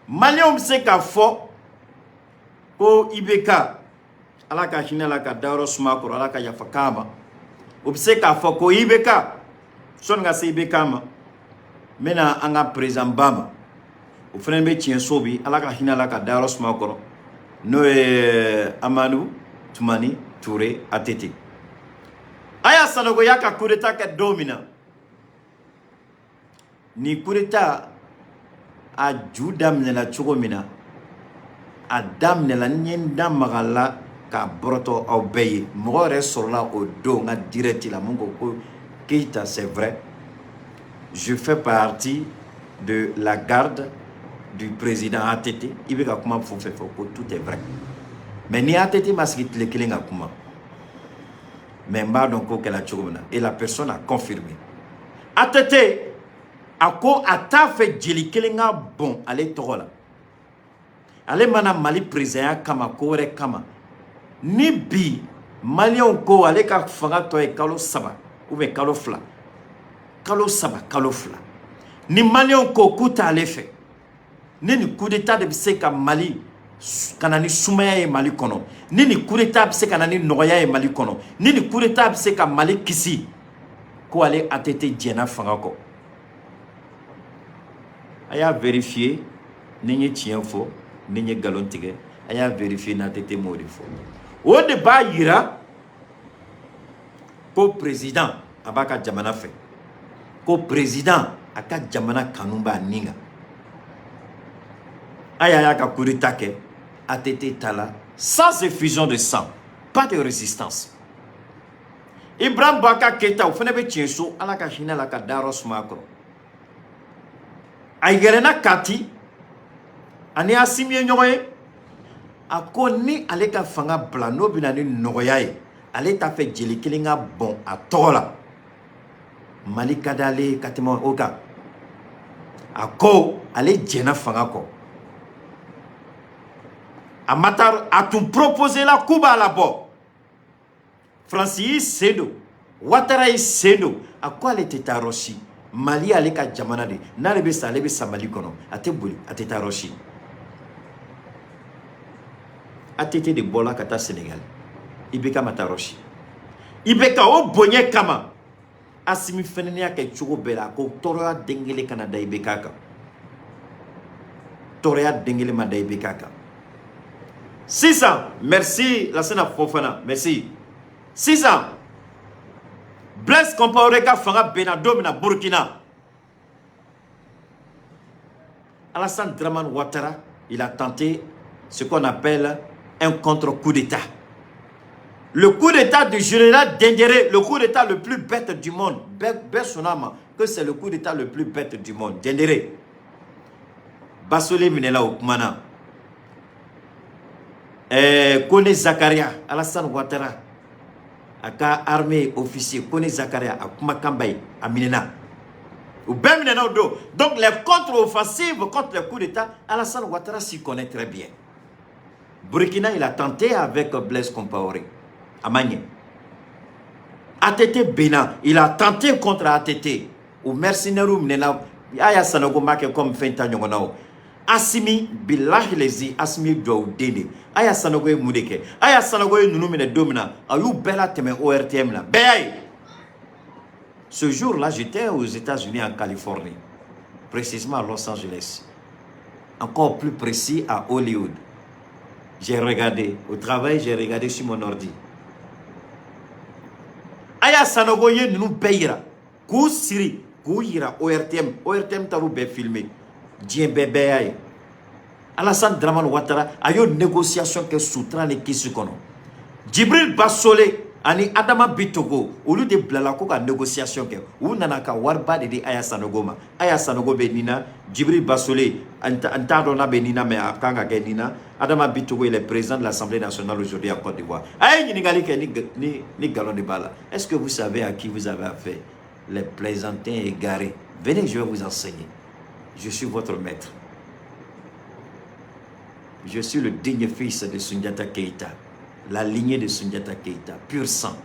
maliyɛnw bɛ se k'a fɔ ko IBK, Ala ka hinɛ la ka dayɔrɔ suma kɔrɔ, Ala ka yafa k'a ma, o bɛ se k'a fɔ ko IBK. Sɔnni ka se IBK ma, n bɛna an ka président ba ma, o fana bɛ tiɲɛ so bi, Ala ka hinɛ la ka dayɔrɔ suma kɔrɔ, n'o ye Amadu Tumani Ture, ATT. A y'a Sanogo y'a ka coup d'état kɛ don min na, nin coup d'état a ju daminɛna cogo min na, a daminɛla, n ye n da maga la k'a bɔrɔtɔ aw bɛɛ ye. Mɔgɔ yɛrɛ sɔrɔla o don n ka direct la mun ko ko Keita, c'est vrai, je fais partie de la garde du président ATT, i bɛ ka kuma fɛn fɛn fɔ ko tout est vrai, mais ni ATT ma sigi tile kelen ka kuma, mais n b'a dɔn ko kɛra cogo min na. Et la personne a confirmé. ATT a ko a t'a fɛ jeli kelen ka bɔn ale tɔgɔ la, ale mana Mali présidentya kama, ko wɛrɛ kama. Ni bi maliyɛnw ko ale ka fanga tɔ ye kalo 3 ou bien kalo 2, kalo 3, kalo 2, ni maliyɛnw ko k'u t'ale fɛ, ni nin coup d'état de bɛ se ka Mali ka na ni sumaya ye Mali kɔnɔ, ni nin coup d'état bɛ se ka na ni nɔgɔya ye Mali kɔnɔ, ni nin coup d'état bɛ se ka Mali kisi, ko ale ATT jɛnna fanga kɔ. A y'a vérifier ni n ye tiɲɛ fɔ, ni n ye nkalon tigɛ. A y'a vérifier ni ATT m'o de fɔ. O de b'a yira ko président a b'a ka jamana fɛ, ko président a ka jamana kanu b'a nin kan. A y'a ka coup d'état kɛ, ATT ta la sans effusion de sang, pas de résistance. Ibrahim Boubacar Keïta, o fana bɛ tiɲɛ so, Ala ka hinɛ la ka dayɔrɔ suma a kɔrɔ. A yɛlɛnna Kati ani Asimi ye ɲɔgɔn ye, a ko ni ale ka fanga bila, n'o bɛ na ni nɔgɔya ye, ale t'a fɛ jeli kelen ka bɔn a tɔgɔ la, Mali ka d'ale ye ka tɛmɛ o kan. A ko ale jɛnna fanga kɔ. A ma taa, a tun proposé la k'u b'a labɔ, Faransi y'i sen don, Ouattara y'i sen don, a ko ale tɛ taa yɔrɔ si, Mali y'ale ka jamana de, n'ale bɛ sa, ale bɛ sa Mali kɔnɔ, a tɛ boli, a tɛ taa yɔrɔ si. ATT de bɔla ka taa Sénégal, IBK ma taa yɔrɔ si. IBK o bonya kama, Asimi fɛnɛ y'a kɛ cogo bɛɛ la, a ko tɔɔrɔya den kelen kana da IBK kan, tɔɔrɔya den kelen ma da IBK kan. Sisan, merci Lasana Fofana, merci. Sisan, Blaise Compaoré ka fanga benna don min na Burkina, Alassane Dramane Ouattara, il a tenté ce qu'on appelle un contre-coup d'État. Le coup d'État du général Diendéré, le coup d'État le plus bête du monde. Bɛɛ sɔnna ma que c'est le coup d'État le plus bête du monde. Diendéré. Bassolé minɛla o kuma na. Kone Zakaria, Alassane Ouattara, a ka armée officier Kone Zakaria, a kumakan ba ye, a minɛna. U bɛɛ minɛna o don. Donc les contre-offensives contre les coups d'État, Alassane Ouattara s'y connaît très bien. Burkina, il a tenté avec Blaise Compaoré. A ma ɲɛ. ATT Bénin, il a tenté contre ATT. O mercenaires minɛna, Aya Sanogo ma kɛ comme fɛn ta ɲɔgɔn na o. Asimi, bilahi lezi, Asimi ye duwawu den de. Aya Sanogo ye mun de kɛ? Aya Sanogo ye ninnu minɛ don min na, a y'u bɛɛ latɛmɛ ORTM la. Bɛɛ y'a ye. Ce jour-là, j'étais aux États-Unis, en Californie, précisément à Los Angeles. Encore plus précis, à Hollywood. J'ai regardé, au travail, j'ai regardé sur mon ordi. Aya Sanogo ye ninnu bɛɛ yira k'u siri k'u yira ORTM. ORTM taar'u bɛɛ filmer, diɲɛ bɛɛ bɛɛ y'a ye. Alassane Dramane Ouattara a y'o négociation kɛ sutura ni kisi kɔnɔ. Djibril Bassolé Ani Adama Bictogo, olu de bilala ko ka négociation kɛ. U nana ka wariba de di Aya Sanogo ma. Aya Sanogo bɛ nin na, Djibril Bassolé, an t'a dɔn n'a bɛ nin na, mais a kan ka kɛ nin na. Adama Bictogo, il est président de l'Assemblée nationale aujourd'hui à Côte d'Ivoire. A ye ɲininkali kɛ ni galon de b'a la. Est-ce que vous savez à qui vous avez affaire? Les plaisantins égarés. Venez, je vais vous enseigner. Je suis votre maître. Je suis le digne fils de Sundiata Keïta, la lignée de Sundiata Keïta, pur sang.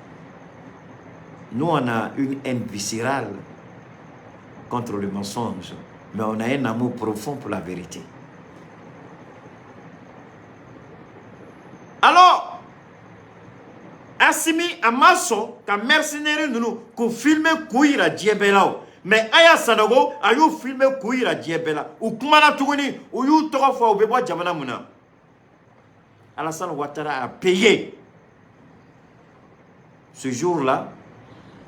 Nous, on a une haine viscérale contre le mensonge, mais on a un amour profond pour la vérité. Alors, Assimi a ma sɔn ka mercenaires ninnu k'u filmer k'u yira diɲɛ bɛɛ la o. Mais Aya Sanogo a y'u filmer k'u yira diɲɛ bɛɛ la. U kumana tuguni, u y'u tɔgɔ fɔ, u bɛ bɔ jamana mun na. Alassane Ouattara a payé. Ce jour-là,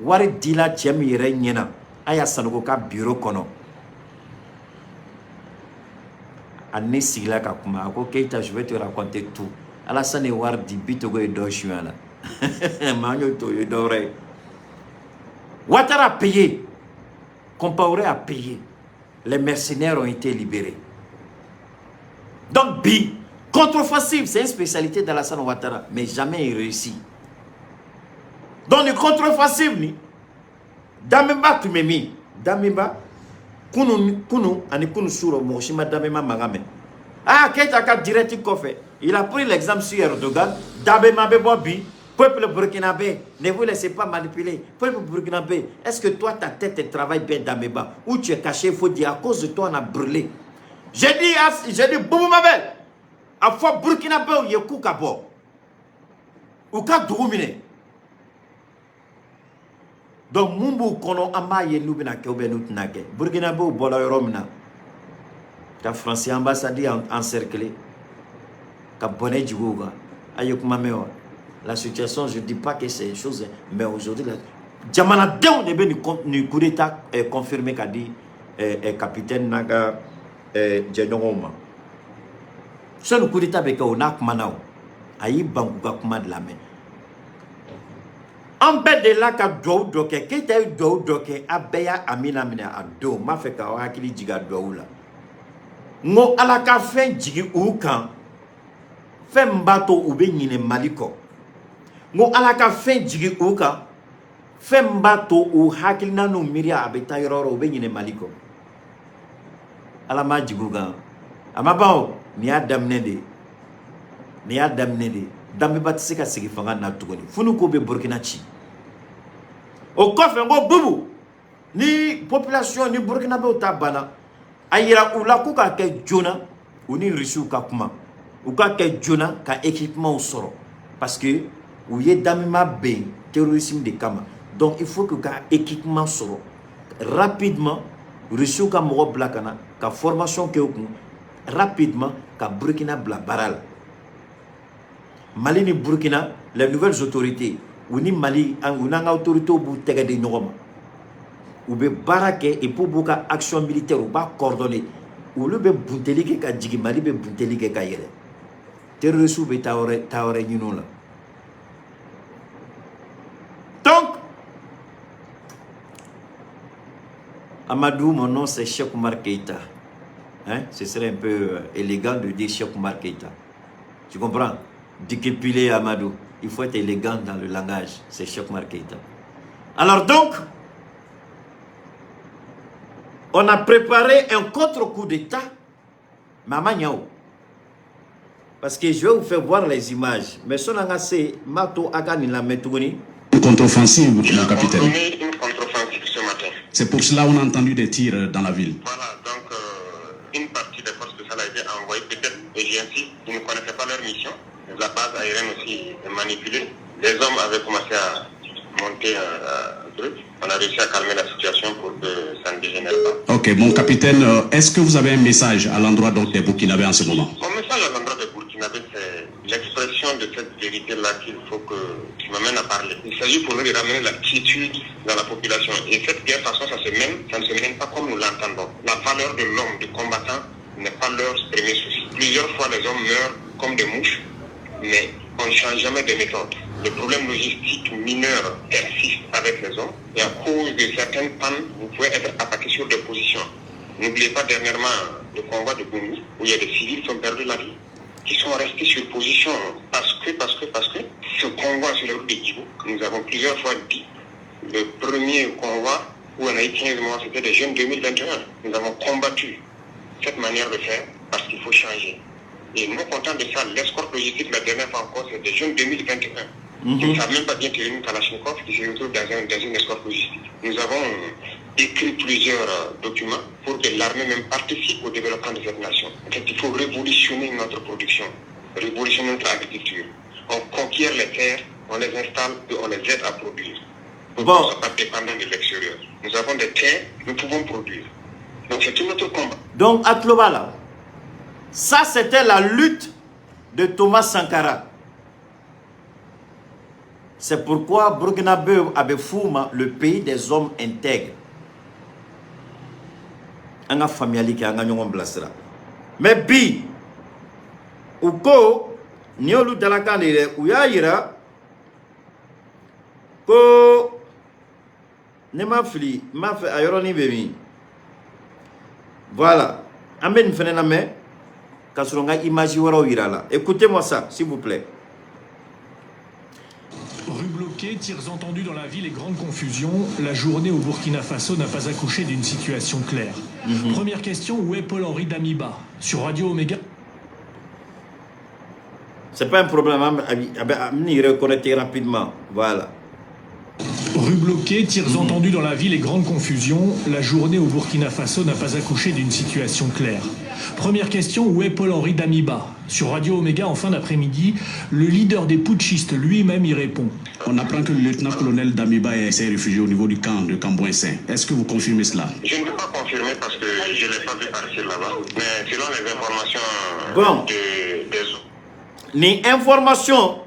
wari dila cɛ min yɛrɛ ɲɛna Aya Sanogo ka bureau kɔnɔ. A ne sigila ka kuma, a ko Keita, je vais te raconter tout. Alassane ye wari di, Bictogo ye dɔ suɲɛ a la. Mais an y'o to o ye dɔ wɛrɛ ye. Ouattara a payé. Compaoré a payé. Les mercenaires ont été libérés. Donc, bi, contre-offensive, c'est une spécialité d'Alassane Ouattara, mais jamais il réussit. Donc, les contre-offensives, ni, Damiba tun bɛ min? Damiba, kunu, kunu, ani kunu suro, mɔgɔ si ma Damiba mankan mɛn. Ah, Keita ka direct kɔfɛ, il a pris l'exemple sur Erdogan. Damiba bɛ bɔ bi, peuple burkinabé, ne vous laissez pas manipuler. Peuple burkinabé, est-ce que toi, ta tête elle travaille bien, Damiba? Ou tu es caché, il faut dire, à cause de toi, on a brûlé. J'ai dit, Boubou Mabel, a fɔ burkinabé ye k'u ka bɔ. U ka dugu minɛ. Donc, mun b'u kɔnɔ, an b'a ye n'u bɛna kɛ ou bien n'u tɛna kɛ. Burkinabéw bɔra yɔrɔ min na, ka Faransi ambassade encercler, ka bɔnɛ jigin u kan. A ye kuma mɛn wa? La situation, je ne dis pas que c'est une chose, mais aujourd'hui, jamanadenw de bɛ nin coup d'état confirmé ka di capitaine n'a ka jɛɲɔgɔnw ma. Sɔnni coup d'état bɛ kɛ o n'a kumana o, a y'i ban k'u ka kuma de lamɛn. An bɛɛ delila ka duwawu dɔ kɛ. Keita ye duwawu dɔ kɛ, a bɛɛ y'a amina minɛ a don. N b'a fɛ k'aw hakili jigin a duwawu la. N ko Ala ka fɛn jigin u kan, fɛn min b'a to u bɛ ɲinɛ Mali kɔ. N ko Ala ka fɛn jigin u kan, fɛn min b'a to u hakilina n'u miiriya a bɛ taa yɔrɔ o yɔrɔ, u bɛ ɲinɛ Mali kɔ. Ala m'a jigin u kan, a ma ban o. Nin y'a daminɛ de ye, nin y'a daminɛ de ye. Damiba tɛ se ka sigi fanga na tuguni fo n'u ko bɛ Burukina ci. O kɔfɛ, n ko Bubu ni population ni Burkinabéw ta banna, a yira u la k'u k'a kɛ joona, u ni Rusiw ka kuma, u k'a kɛ joona ka équipement sɔrɔ, parce que u ye Damiba ben terrorisme de kama. Donc il faut que ka équipement sɔrɔ rapidement, Rusiw ka mɔgɔ bila ka na ka formation kɛ u kun rapidement, ka Burkina bila baara la. Mali ni Burkina, les nouvelles autorités, u ni Mali, u n'an ka autorités b'u tɛgɛ di ɲɔgɔn ma, u bɛ baara kɛ et puis b'u ka action militaire u b'a coordonner. Olu bɛ bunteli kɛ ka jigin, Mali bɛ bunteli kɛ ka yɛlɛ. Terroristes bɛ taa wɛrɛ ɲini o la. Donc Amadou, mon nom c'est Cheikh Oumar Keïta. Hein? Ce serait un peu élégant de dire Cheikh Oumar Keïta. Tu comprends? Dikepile Amadou. Il faut être élégant dans le langage. C'est Cheikh Oumar Keïta. Alors donc, on a préparé un contre-coup d'État. Mama Niao. Parce que je vais vous faire voir les images. Mais son se mato aga ni la metuguni. Une contre-offensive, mon Il a capitaine. ordonné une contre-offensive ce matin. C'est pour cela qu'on a entendu des tirs dans la ville. Voilà, donc une partie des forces spéciales a été envoyée, peut-être, et j'insiste, ils ne connaissaient pas leur mission. La base aérienne aussi est manipulée. Les hommes avaient commencé à monter un truc. On a réussi à calmer la situation pour que ça ne dégénère pas. Ok, mon capitaine, est-ce que vous avez un message à l'endroit donc des Burkinabés en ce moment? Mon message à l'endroit des Burkinabés, c'est l'expression de cette vérité-là qu'il faut que tu m'amènes à parler. Il s'agit pour nous de ramener la quiétude dans la population. Et cette guerre, de toute façon, ça se mène, ça ne se mène pas comme nous l'entendons. La valeur de l'homme, du combattant, n'est pas leur premier souci. Plusieurs fois, les hommes meurent comme des mouches, mais on ne change jamais de méthode. Les problèmes logistiques mineurs persistent avec les hommes. Et à cause de certaines pannes, vous pouvez être attaqué sur des positions. N'oubliez pas dernièrement le convoi de Boumi, où il y a des civils qui ont perdu la vie, qui sont restés sur position parce que ce convoi sur la route de Djibo, nous avons plusieurs fois dit, le premier convoi où on a eu 15 morts, c'était des jeunes 2021. Nous avons combattu cette manière de faire parce qu'il faut changer. Et non content de ça, l'escorte logistique, la dernière fois encore, c'est des jeunes 2021 qui ne savent même pas bien tirer une Kalachnikov, qui se retrouvent dans une escorte logistique. Nous avons écrit plusieurs documents pour que l'armée même participe au développement de cette nation. En fait, il faut révolutionner notre production, révolutionner notre agriculture. On conquiert les terres, on les installe et on les aide à produire. Pour Bon. qu'on ne soit pas dépendant de l'extérieur. Nous avons des terres, nous pouvons produire. Donc c'est tout notre combat. Donc, a tulo b'a la, ça c'était la lutte de Thomas Sankara. C'est pourquoi Burkinabé a bɛ f'u ma le pays des hommes intègres. An ka faamuyali kɛ, an ka ɲɔgɔn bilasira. Mais bi, u ko nin y'olu dalakan de ye dɛ. U y'a yira ko ne ma fili, n b'a fɛ a yɔrɔnin bɛ min. Voilà, an bɛ nin fɛnɛ lamɛn ka sɔrɔ n ka image wɛrɛw yira la. Écoutez-moi ça, s'il vous plaît. Rue bloquée, tirs entendus dans la ville et grande confusion. La journée au Burkina Faso n'a pas accouché d'une situation claire. Première question, où est Paul-Henri Damiba? Sur Radio Omega. C'est pas un problème, hein, a bɛ reconnecter rapidement. Voilà. Rue bloquée, tirs entendus dans la ville et grande confusion. La journée au Burkina Faso n'a pas accouché d'une situation claire. Première question, où est Paul-Henri Damiba? Sur Radio Omega, en fin d'après-midi, le leader des putschistes lui-même y répond. On apprend que le lieutenant-colonel Damiba s'est réfugié au niveau du camp de Kamboinsin. Est-ce que vous confirmez cela? Je ne peux pas confirmer parce que je ne l'ai pas vu partir là-bas. Mais selon les informations Bon. des Ni information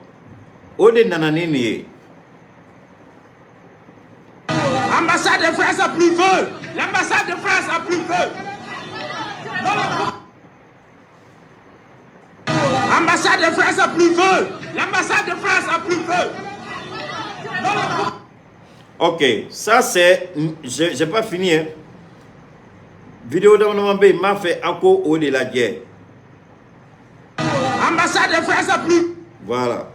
o de nana ni nin ye. L'ambassade de France a pris feu. L'ambassade de France a pris feu. L'ambassade de France a pris feu. L'ambassade de France a pris feu. Ok, ça c'est, j'ai pas fini, hein. Vidéo dama dama bɛ yen, n b'a fɛ aw ko o de lajɛ. L'ambassade de France a pris. Voilà.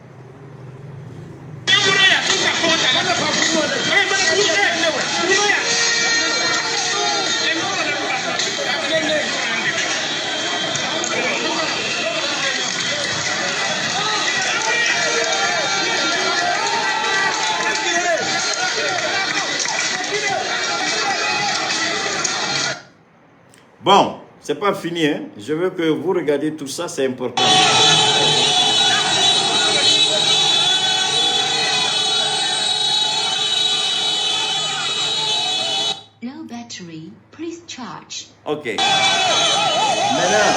Bon, c'est pas fini, hein. Je veux que vous regardiez tout ça, c'est important. Low battery, please charge. Ok. Maintenant,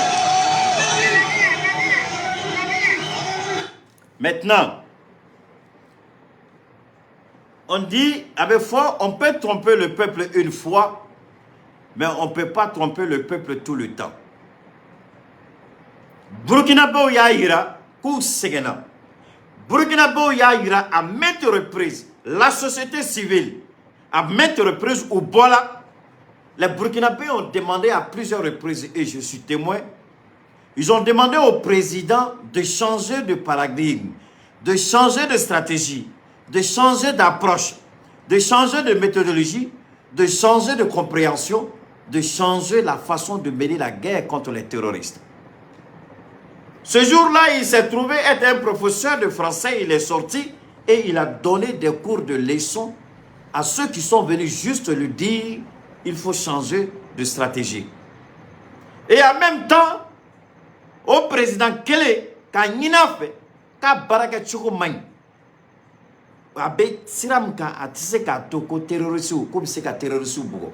maintenant, on dit, avec foi, on peut tromper le peuple une fois, mais on ne peut pas tromper le peuple tout le temps. Burkinabé y'a yira k'u sɛgɛnna. Burkinabé y'a yira à maintes reprises, la société civile, à maintes reprises, u bɔla, les Burkinabés ont demandé à plusieurs reprises, et je suis témoin, ils ont demandé au président de changer de paradigme, de changer de stratégie, de changer d'approche, de changer de méthodologie, de changer de compréhension, de changer la façon de mener la guerre contre les terroristes. Ce jour-là, il s'est trouvé être un professeur de français, il est sorti et il a donné des cours de leçons à ceux qui sont venus juste lui dire: il faut changer de stratégie. Et en même temps, au président kelen k'a ɲini a fɛ k'a baara kɛcogo man ɲi, a bɛ sira min kan, a tɛ se k'a to ko terroriste k'o bɛ se ka terroriste bugɔ,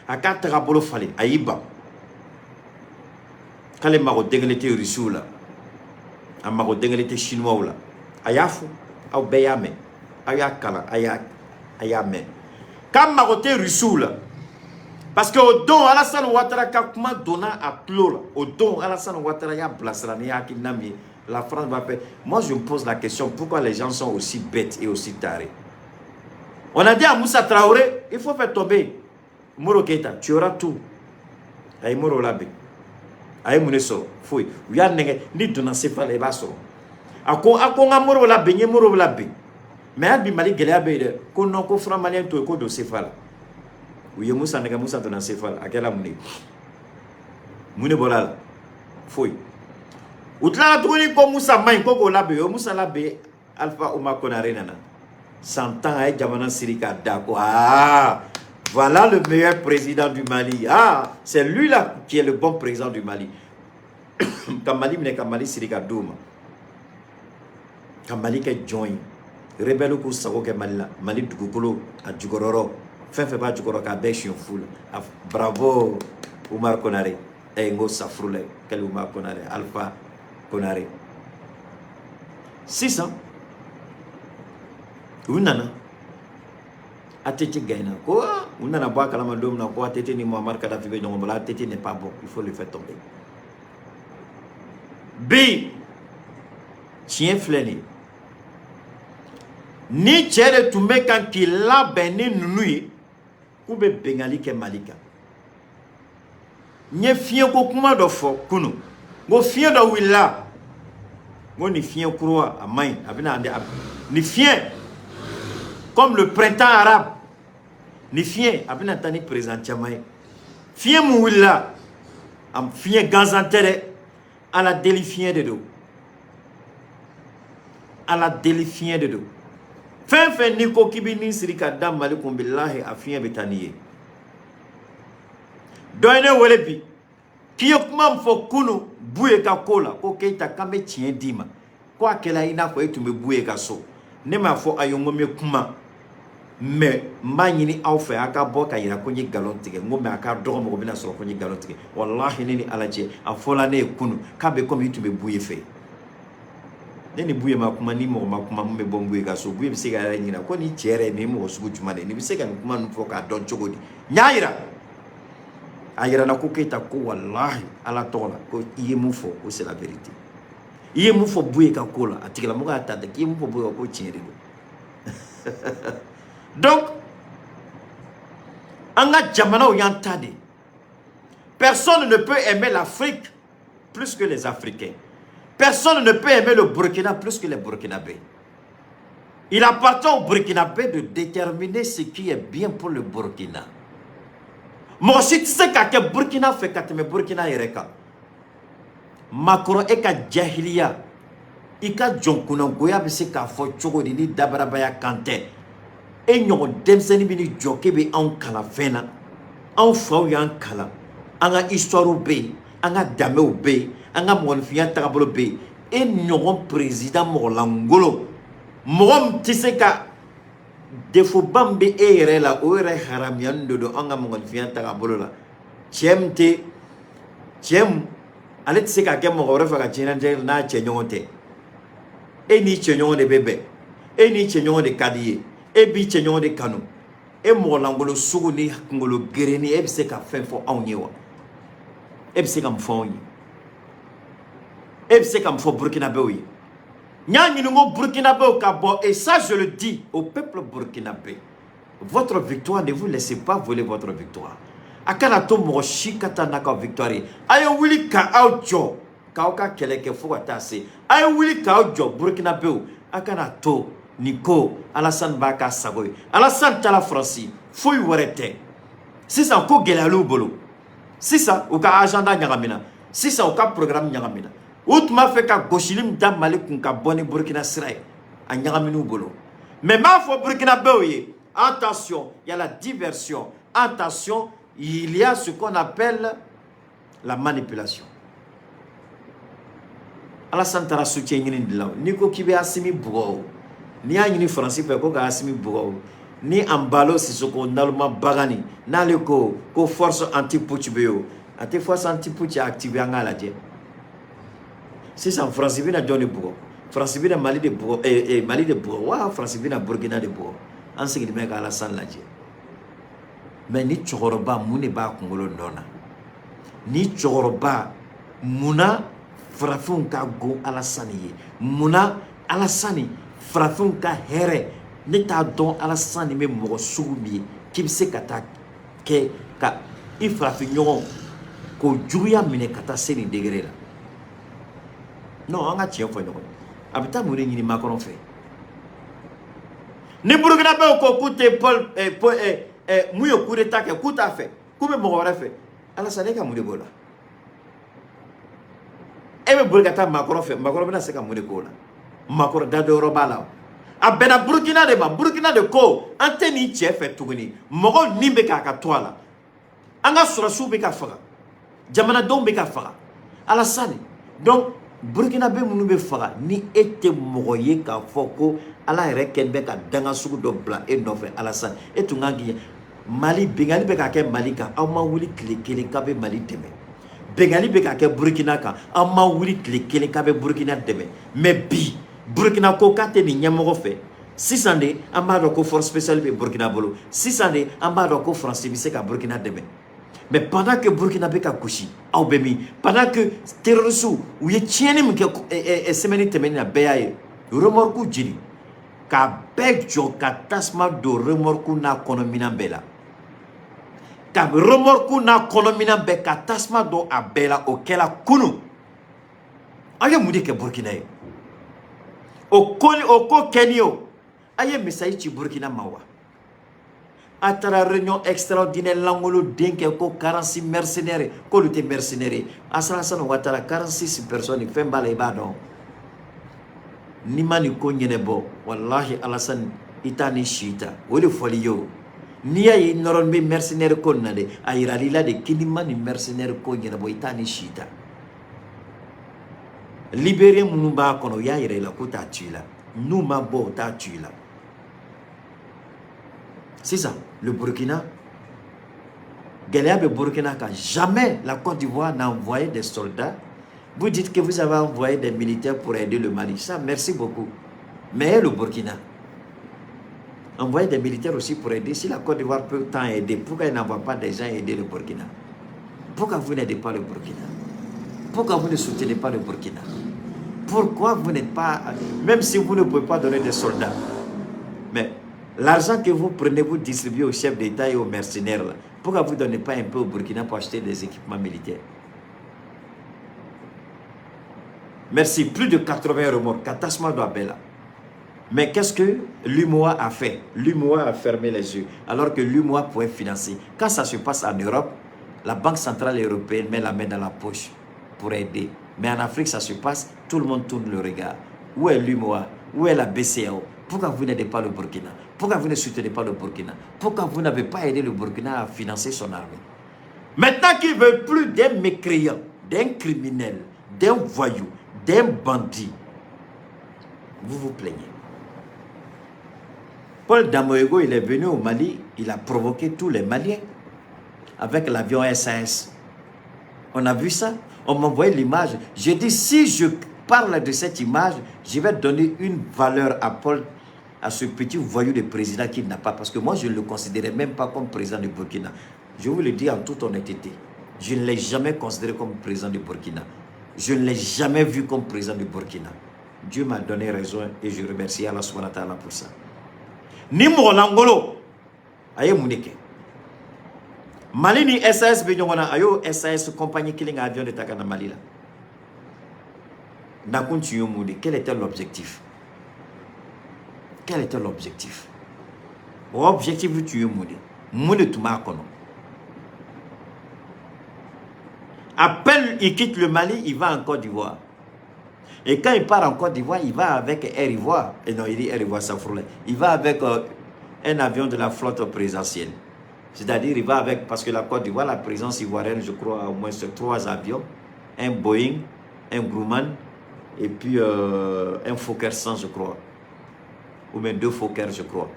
a k'a tagabolo falen. A y'i ban k'ale mago den kelen tɛ Rusiw la, a mago den kelen tɛ Chinois la. A y'a fɔ, aw bɛɛ y'a mɛn, aw y'a kalan, a y'a mɛn k'a mago tɛ Rusiw la, parce que o don Alassane Ouattara ka kuma donna a tulo la. O don Alassane Ouattara y'a bilasira ni hakilina min ye. La France va faire. Moi, je me pose la question, pourquoi les gens sont aussi bêtes et aussi tarés? On a dit à Moussa Traoré, il faut faire tomber Moro Keita, tu auras tout. A ye Moro labɛn. A ye mun de sɔrɔ? Foyi. U y'a nɛgɛ ni donna CFA la, i b'a sɔrɔ. A ko n ka Moro labɛn, n ye Moro labɛn. Mais hali bi Mali gɛlɛya bɛ yen dɛ. Ko non, ko franc malien to yen, ko don CFA la. U ye Musa nɛgɛ, Musa donna CFA la. A kɛra mun de ye? Mun de bɔra a la? Foyi. U tilala tuguni ko Musa man ɲi, ko k'o labɛn. O ye Musa labɛn, Alpha Oumar Konaré nana. San 10, a ye jamana siri k'a da ko ah, voilà le meilleur président du Mali. Ah, c'est lui là qui est le bon président du Mali. Ka Mali minɛ, ka Mali siri ka d'o ma. Ka Mali kɛ jɔn ye. Rebelle k'u sago kɛ Mali la. Mali dugukolo a jukɔrɔyɔrɔ, fɛn fɛn b'a jukɔrɔ, k'a bɛɛ siɲɛ fu la. Bravo Oumar Konaré. Eh, n ko safurulayi, quel Oumar Konaré? Alpha Konaré. Sisan u nana, ATT gagnera ko u nana bɔ a kalama don min na ko ATT ni Muammar Kadhafi bɛ ɲɔgɔn bolo. ATT n'est pas bon, il faut le faire tomber. Bi tiɲɛ filɛ nin ye, ni cɛ de tun bɛ kan k'i labɛn ni ninnu ye k'u bɛ bengali kɛ Mali kan. N ye fiɲɛko kuma dɔ fɔ kunun, n ko fiɲɛ dɔ wulila, n ko nin fiɲɛ kura a man ɲi, a bɛna nin fiɲɛ, comme le printemps arabe, ni fiɲɛ a bɛna taa ni président caman ye. Fiɲɛ mun wulila, a fiɲɛ gansan tɛ dɛ, Ala deli fiɲɛ de don, Ala deli fiɲɛ de don. Fɛn fɛn n'i ko k'i bɛ nin siri ka da Mali kun, bilahi, a fiɲɛ bɛ taa n'i ye. Dɔ ye ne wele bi k'i ye kuma min fɔ kunun Buye ka ko la, ko Keyita, k'an bɛ tiɲɛ d'i ma, ko a kɛla i n'a fɔ e tun bɛ Buye ka so. Ne m'a fɔ a ye n ko n bɛ kuma, mais n b'a ɲini aw fɛ, a ka bɔ ka yira ko n ye nkalon tigɛ. N ko mais a ka dɔgɔ, mɔgɔ bɛna sɔrɔ ko n ye nkalon tigɛ. Walahi, ne ni Ala cɛ, a fɔla ne ye kunun k'a bɛ komi i tun bɛ Buye fɛ. Ne ni Buye ma kuma, ni mɔgɔ ma kuma mun bɛ bɔ Buye ka so. Buye bɛ se ka yɛrɛ ɲininka ko ni cɛ yɛrɛ, nin ye mɔgɔ sugu jumɛn de ye, nin bɛ se ka nin kuma ninnu fɔ k'a dɔn cogo di? N y'a yira, a yira na ko Keyita ko walahi, Ala tɔgɔ la, ko i ye mun fɔ, ko c'est la vérité. I ye mun fɔ Buye ka ko la, a tigilamɔgɔ y'a ta k'i ye mun fɔ Buye ka ko, tiɲɛ de don. Donc an ka jamanaw y'an ta de. Personne ne peut aimer l'Afrique plus que les Africains. Personne ne peut aimer le Burkina plus que les Burkinabés. Il appartient aux Burkinabés de déterminer ce qui est bien pour le Burkina. Mɔgɔ si tɛ se k'a kɛ Burkina fɛ ka tɛmɛ Burkina yɛrɛ kan. Macron, e ka jahiliya, i ka jɔnkunnangoya bɛ se k'a fɔ cogo di ni dabarabaya kan tɛ? E ɲɔgɔn denmisɛnnin bɛ ni jɔ k'e bɛ anw kalan fɛn na. Anw faw y'an kalan, an ka histoire bɛ yen, an ka danbew bɛ yen, an ka mɔgɔninfinya tagabolo bɛ yen. E ɲɔgɔn président mɔgɔlankolon, mɔgɔ min tɛ se ka défaut ba min bɛ e yɛrɛ la, o yɛrɛ haramuyani de don an ka mɔgɔninfinya tagabolo la. Cɛ min tɛ cɛ min, ale tɛ se ka kɛ mɔgɔ wɛrɛ fɛ ka diɲɛlatigɛ n'a cɛ ɲɔgɔn tɛ. E n'i cɛɲɔgɔn de bɛ bɛn, e n'i cɛɲɔgɔn de ka di ye, e b'i cɛɲɔgɔn de kanu. E mɔgɔlankolon sugu ni kunkolo gerenni, e bɛ se ka fɛn fɔ anw ye wa? E bɛ se ka mun fɔ anw ye? E bɛ se ka mun fɔ Burkinabɛw ye? N y'a ɲini ko Burkinabɛw ka bɔ, et ça, je le dis au peuple burkinabé, votre victoire, ne vous laissez pas voler votre victoire. A kana to mɔgɔ si ka taa n'a ka victoire ye. A ye wuli ka aw jɔ k'aw ka kɛlɛ kɛ fo ka taa se. A ye wuli k'aw jɔ, Burkinabɛw. A kana to nin ko Alassane b'a ka sago ye. Alassane taara Faransi, foyi wɛrɛ tɛ. Sisan ko gɛlɛyal'u bolo, sisan u ka agenda ɲagamina, sisan u ka programme ɲagamina. U tun b'a fɛ ka gosili min da Mali kun ka bɔ ni Burkina sira ye, a ɲagamin'u bolo. Mais n b'a fɔ Burkinabɛw ye, attention, il y a la diversion, attention, il y a ce qu'on appelle la manipulation. Alassane taara soutien ɲini de la. N'i ko k'i bɛ Assimi bugɔ o, n'i y'a ɲini Faransi fɛ ko ka Assimi bugɔ o, ni Embalo Sissoco naloma bagani n'ale ko ko force anti putsch bɛ yen o, a tɛ force anti putsch activé. An k'a lajɛ sisan, Faransi bɛna jɔn de bugɔ? Faransi bɛna Mali de bugɔ, Mali de bugɔ wa Faransi bɛna Burkina de bugɔ? An sigilen bɛ ka Alassane lajɛ. Mais ni cɛkɔrɔba, mun de b'a kunkolo nɔ na? Ni cɛkɔrɔba, munna Farafinw ka go Alasani ye? Munna Alasani farafinw ka hɛrɛ? Ne t'a dɔn Alasani bɛ mɔgɔ sugu min ye k'i bɛ se ka taa kɛ ka i farafin ɲɔgɔn k'o juguya minɛ ka taa se nin degré la. Non, an ka tiɲɛ fɔ ɲɔgɔn ye. A bɛ taa mun de ɲini Macron fɛ? Ni Burkinabɛw ko k'u tɛ Paul Paul mun ye coup d'état kɛ, k'u t'a fɛ, k'u bɛ mɔgɔ wɛrɛ fɛ, Alasani, e ka mun de b'o la? E bɛ boli ka taa Macron fɛ, Macron bɛna se ka mun de k'o la? Macron da dɔ yɔrɔ b'a la o. A bɛnna Burkina de ma. Burkina de ko an tɛ nin cɛ fɛ tuguni. Mɔgɔw ni bɛ k'a ka to a la, an ka sɔrɔsiw bɛ ka faga, jamanadenw bɛ ka faga, Alasani. Donc Burkinabé minnu bɛ faga, ni e tɛ mɔgɔ ye k'a fɔ ko Ala yɛrɛ kɛlen bɛ ka danga sugu dɔ bila e nɔfɛ, Alasani, e tun kan k'i Mali binkanni bɛ ka kɛ Mali kan, aw ma wuli tile kelen k'a bɛ Mali dɛmɛ. Binkanni bɛ ka kɛ Burkina kan, aw ma wuli tile kelen k'a bɛ Burkina dɛmɛ. Mais bi Burkina ko k'a tɛ nin ɲɛmɔgɔ fɛ. Sisan de an b'a dɔn ko force spéciale bɛ Burkina bolo. Sisan de an b'a dɔn ko Faransi bɛ se ka Burkina dɛmɛ. Mais pendant que Burkina bɛ ka gosi, aw bɛ min? Pendant que terroristes u ye tiɲɛni min kɛ semaine tɛmɛnen na, bɛɛ y'a ye, remorque jeni k'a bɛɛ jɔ, ka tasuma don remorque n'a kɔnɔminɛn bɛɛ la, ka remorque n'a kɔnɔminɛn bɛɛ ka tasuma don a bɛɛ la, o kɛla kunun. Aw ye mun de kɛ Burkina ye? O ko ni o ko kɛni, o a ye message ci Burkina ma wa? A taara réunion extraordinaire langolo den kɛ ko 46 mercenaires, k'olu tɛ mercenaires ye. Alassane Ouattara, 46 personnes, fɛn b'a la, i b'a dɔn. N'i ma nin ko ɲɛnabɔ, walahi Alassane, i t'a ni si ta. O de fɔli ye o. N'i y'a ye i nɔrɔlen bɛ mercenaire ko nin na dɛ, a yiral'i la de k'i n'i ma nin mercenaire ko ɲɛnabɔ, i t'a ni si ta. Libérien minnu b'a kɔnɔ, u y'a yira i la k'u t'a tu i la. N'u ma bɔ, u t'a tu i la. Sisan le Burkina, gɛlɛya bɛ Burkina kan. Jamais la Côte d'Ivoire n'a envoyé des soldats. Vous dites que vous avez envoyé des militaires pour aider le Mali, ça, merci beaucoup, mais le Burkina envoyer des militaires aussi pour aider. Si la Côte d'Ivoire peut tant aider, pourquoi il n'envoie pas des gens aider le Burkina? Pourquoi vous n'aidez pas le Burkina? Pourquoi vous ne soutenez pas le Burkina? Pourquoi vous n'êtes pas, même si vous ne pouvez pas donner des soldats, mais l'argent que vous prenez, vous distribuez aux chefs d'État et aux mercenaires, là, pourquoi vous ne donnez pas un peu au Burkina pour acheter des équipements militaires? Merci. Plus de 80 remorques. Ka tasuma don a bɛɛ la. Mais qu'est-ce que l'UMOA a fait? L'UMOA a fermé les yeux, alors que l'UMOA pouvait financer. Quand ça se passe en Europe, la Banque Centrale Européenne met la main dans la poche pour aider. Mais en Afrique, ça se passe, tout le monde tourne le regard. Où est l'UMOA? Où est la BCEAO? Pourquoi vous n'aidez pas le Burkina? Pourquoi vous ne soutenez pas le Burkina? Pourquoi vous n'avez pas aidé le Burkina à financer son armée? Maintenant qu'il ne veut plus d'un mécréant, d'un criminel, d'un voyou, d'un bandit, vous vous plaignez. Paul Damoego, il est venu au Mali, il a provoqué tous les Maliens avec l'avion SAS. On a vu ça, on m'a envoyé l'image. J'ai dit, si je parle de cette image, je vais donner une valeur à Paul, à ce petit voyou de président qu'il n'a pas. Parce que moi, je ne le considérais même pas comme président du Burkina. Je vous le dis en toute honnêteté. Je ne l'ai jamais considéré comme président du Burkina. Je ne l'ai jamais vu comme président du Burkina. Dieu m'a donné raison et je remercie Allah subhanahu wa ta'ala pour ça. Ni mɔgɔ langolo a ye mun de kɛ? Mali ni SAS bɛ ɲɔgɔn na, a y'o SAS compagnie kelen ka avion de ta ka na Mali la. Nakun tun ye mun de? Quel était l'objectif? Quel était l'objectif? O objectif tun ye mun de? Mun de tun b'a kɔnɔ? À peine il quitte le Mali, il va en Côte d'Ivoire. Et quand il part en Côte d'Ivoire, il va avec Air Ivoire. Et non, il dit Air Ivoire, ça. Il va avec un avion de la flotte présidentielle. C'est-à-dire, il va avec, parce que la Côte d'Ivoire, la présidence ivoirienne, je crois, au moins trois avions. Un Boeing, un Grumman, et puis un Fokker 100, je crois. Ou même deux Fokker, je crois.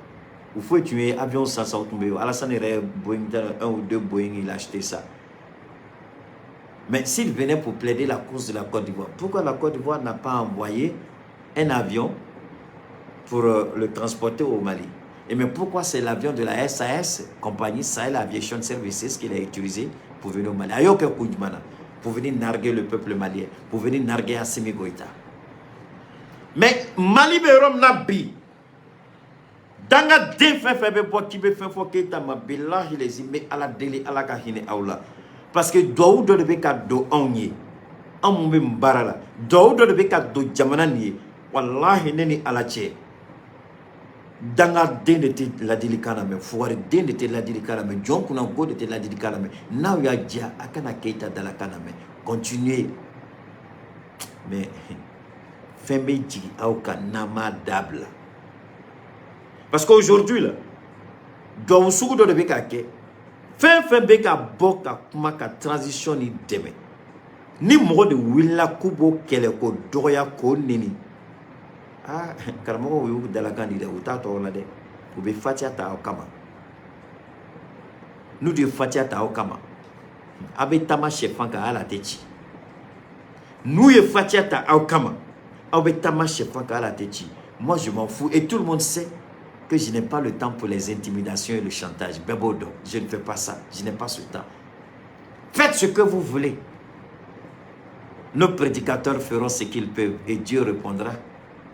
Il faut tuer avion 500. Alassane Boeing, un ou deux Boeing, il a acheté ça. Mais s'il venait pour plaider la cause de la Côte d'Ivoire, pourquoi la Côte d'Ivoire n'a pas envoyé un avion pour le transporter au Mali? Et mais pourquoi c'est l'avion de la SAS, compagnie Sahel Aviation Services, qu'il a utilisé pour venir au Mali? pour venir narguer le peuple malien, pour venir narguer Assimi Goïta. Mais Mali bɛ yɔrɔ min na bi, dangaden fɛn fɛn bɛ bɔ k'i bɛ fɛn fɔ Keyita ma, bilahi lezi, n bɛ Ala deli, Ala ka hinɛ aw la, parce que duwawu dɔ de bɛ ka don anw ye, anw mun bɛ nin baara la, duwawu dɔ de bɛ ka don jamana nin ye. Walahi, ne ni Ala cɛ, dangaden de tɛ ladilikan lamɛn, fugariden de tɛ ladilikan lamɛn, jɔn kunnago de tɛ ladilikan lamɛn. N'aw y'a diya, a kana Keyita dalakan lamɛn, continuez, mais fɛn bɛ jigin aw kan n'a m'a dabila, parce qu'aujourd'hui là, duwawu sugu dɔ de bɛ ka kɛ. Fɛn fɛn bɛ ka bɔ ka kuma ka transition ni dɛmɛ, ni mɔgɔ de wulila k'u b'o kɛlɛ, k'o dɔgɔya, k'o neni, aa, karamɔgɔw y'u dalakan di dɛ, u t'a tɔgɔ la dɛ, u bɛ fatiya ta aw kama. N'u de ye fatiya ta aw kama, a bɛ taama sɛfan kan, hali a tɛ ci. N'u ye fatiya ta aw kama, aw bɛ taama sɛfan kan, hali a tɛ ci. Moi, je m'en fous et tout le monde sait que je n'ai pas le temps pour les intimidations et le chantage. Bɛɛ b'o dɔn, je ne fais pas ça, je n'ai pas ce temps. Faites ce que vous voulez, nos prédicateurs feront ce qu'ils peuvent et Dieu répondra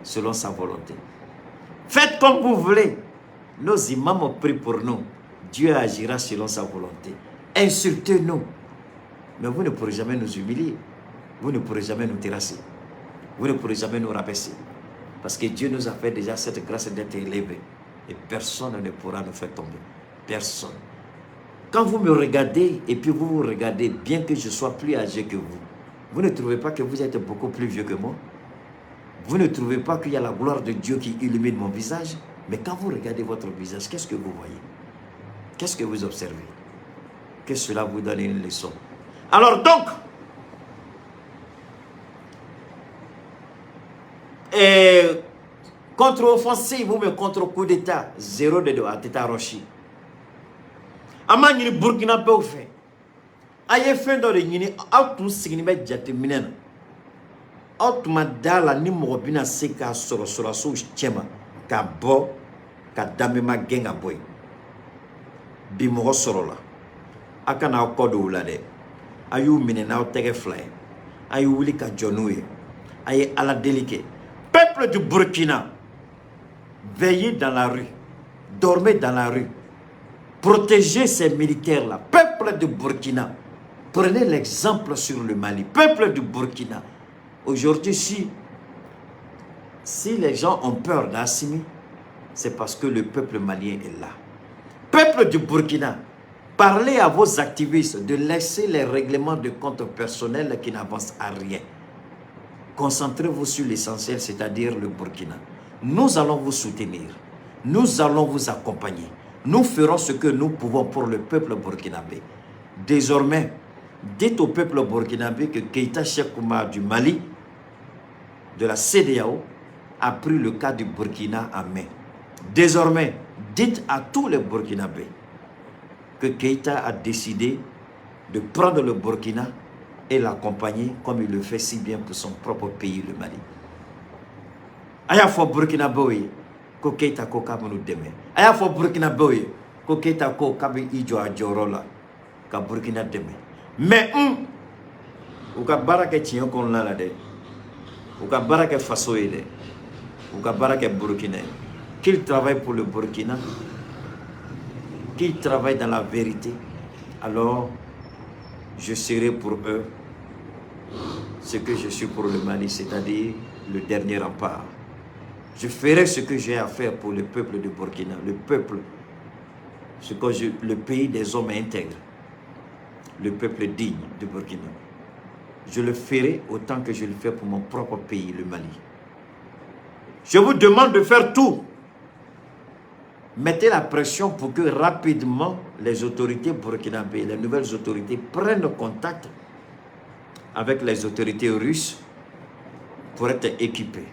selon sa volonté. Faites comme vous voulez. Nos imams ont prié pour nous. Dieu agira selon sa volonté. Insultez-nous. Mais vous ne pourrez jamais nous humilier. Vous ne pourrez jamais nous terrasser. Vous ne pourrez jamais nous rabaisser. Parce que Dieu nous a fait déjà cette grâce d'être élevés. Et personne ne pourra nous faire tomber. Personne. Quand vous me regardez, et puis vous vous regardez, bien que je sois plus âgé que vous, vous ne trouvez pas que vous êtes beaucoup plus vieux que moi? Vous ne trouvez pas qu'il y a la gloire de Dieu qui illumine mon visage? Mais quand vous regardez votre visage, qu'est-ce que vous voyez? Qu'est-ce que vous observez? Que cela vous donne une leçon. Alors donc, contre-offensive ou bien contre-coup d'État, zéro de deux a tɛ taa yɔrɔ si. An b'a ɲini Burkinabɛw fɛ, a ye fɛn dɔ de ɲini. Aw tun sigilen bɛ jateminɛ na, aw tun ma da la ni mɔgɔ bɛna se k'a sɔrɔ sɔrɔdasiw cɛma ka bɔ ka Damiba gɛn ka bɔ yen. Bi mɔgɔ sɔrɔla, a kana aw kɔ don u la dɛ. A y'u minɛ n'aw tɛgɛ fila ye, a ye wuli ka jɔ n'u ye, a ye Ala deli kɛ. Peuple du Burkina, veillez dans la rue, dormez dans la rue, protégez ces militaires là. Peuple du Burkina, prenez l'exemple sur le Mali. Peuple du Burkina, aujourd'hui, si les gens ont peur d'Assimi, c'est parce que le peuple malien est là. Peuple du Burkina, parlez à vos activistes de laisser les règlements de compte personnels qui n'avancent à rien. Concentrez-vous sur l'essentiel, c'est-à-dire le Burkina. Nous allons vous soutenir. Nous allons vous accompagner. Nous ferons ce que nous pouvons pour le peuple burkinabé. Désormais, dites au peuple burkinabé que Keita Cheikh Oumar du Mali, de la CEDEAO, a pris le cas du Burkina en main. Désormais, dites à tous les Burkinabés que Keita a décidé de prendre le Burkina et l'accompagner comme il le fait si bien pour son propre pays, le Mali. A y'a fɔ Burkinabéw ye ko Keita ko k'a bɛn'u dɛmɛ. A y'a fɔ Burkinabéw ye ko Keita ko k'a bɛ i jɔ a jɔyɔrɔ la ka Burkina dɛmɛ. Mais u ka baara kɛ tiɲɛ kɔnɔna la dɛ, u ka baara kɛ faso ye dɛ, u ka baara kɛ Burkina ye. Qu'il travaille pour le Burkina, qu'il travaille dans la vérité, alors je serai pour eux ce que je suis pour le Mali, c'est-à-dire le dernier rempart. Je ferai ce que j'ai à faire pour le peuple du Burkina, le peuple, le pays des hommes intègres, le peuple digne du Burkina. Je le ferai autant que je le fais pour mon propre pays, le Mali. Je vous demande de faire tout. Mettez la pression pour que rapidement les autorités burkinabées, les nouvelles autorités prennent contact avec les autorités russes pour être équipées.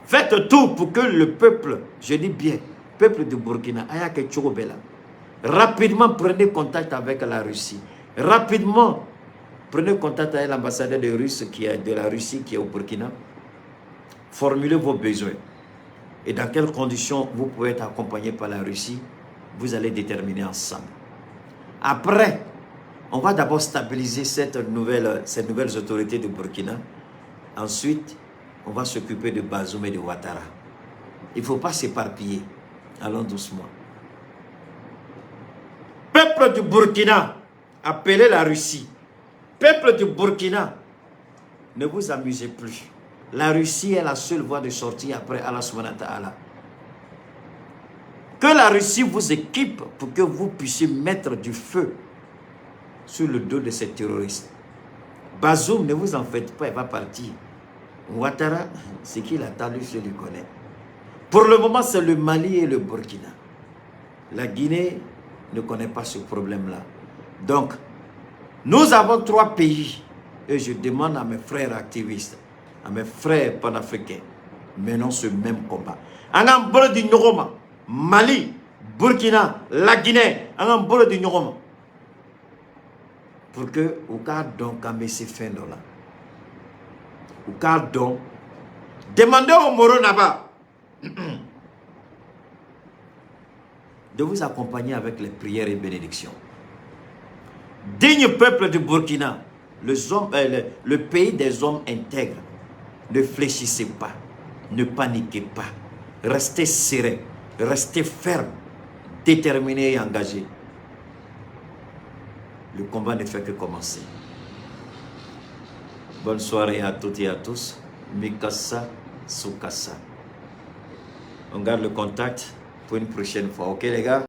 Faites tout pour que le peuple, je dis bien, peuple du Burkina, rapidement prenez contact avec la Russie. Rapidement, prenez contact avec l'ambassadeur de, Russe qui est, de la Russie qui est au Burkina. Formulez vos besoins. Et dans quelles conditions vous pouvez être accompagné par la Russie, vous allez déterminer ensemble. Après, On va d'abord stabiliser ces nouvelles autorités du Burkina. Ensuite, on va s'occuper de Bazoum et de Ouattara. Il ne faut pas s'éparpiller. Allons doucement. Peuple du Burkina, appelez la Russie. Peuple du Burkina, ne vous amusez plus. La Russie est la seule voie de sortie après Allah subhanahu wa ta'ala. Que la Russie vous équipe pour que vous puissiez mettre du feu sur le dos de ces terroristes. Bazoum, ne vous en faites pas, il va partir. Ouattara, ce qu'il attend, lui, je le connais. Pour le moment, c'est le Mali et le Burkina. La Guinée ne connaît pas ce problème-là. Donc, nous avons trois pays. Et je demande à mes frères activistes, à mes frères panafricains, menons ce même combat. An k'an bolo di ɲɔgɔn ma, Mali, Burkina, la Guinée, an k'an bolo di ɲɔgɔn ma. Pour que u k'a dɔn k'an bɛ se fɛn dɔ la. U k'a dɔn. Demandez au Moro là-bas de vous accompagner avec les prières et bénédictions. Digne peuple du Burkina, le pays des hommes intègres, ne fléchissez pas, ne paniquez pas, restez serein, restez ferme, déterminé et engagé. Le combat ne fait que commencer. Bonne soirée à toutes et à tous. Mikasa Sukasa. On garde le contact pour une prochaine fois. Ok les gars?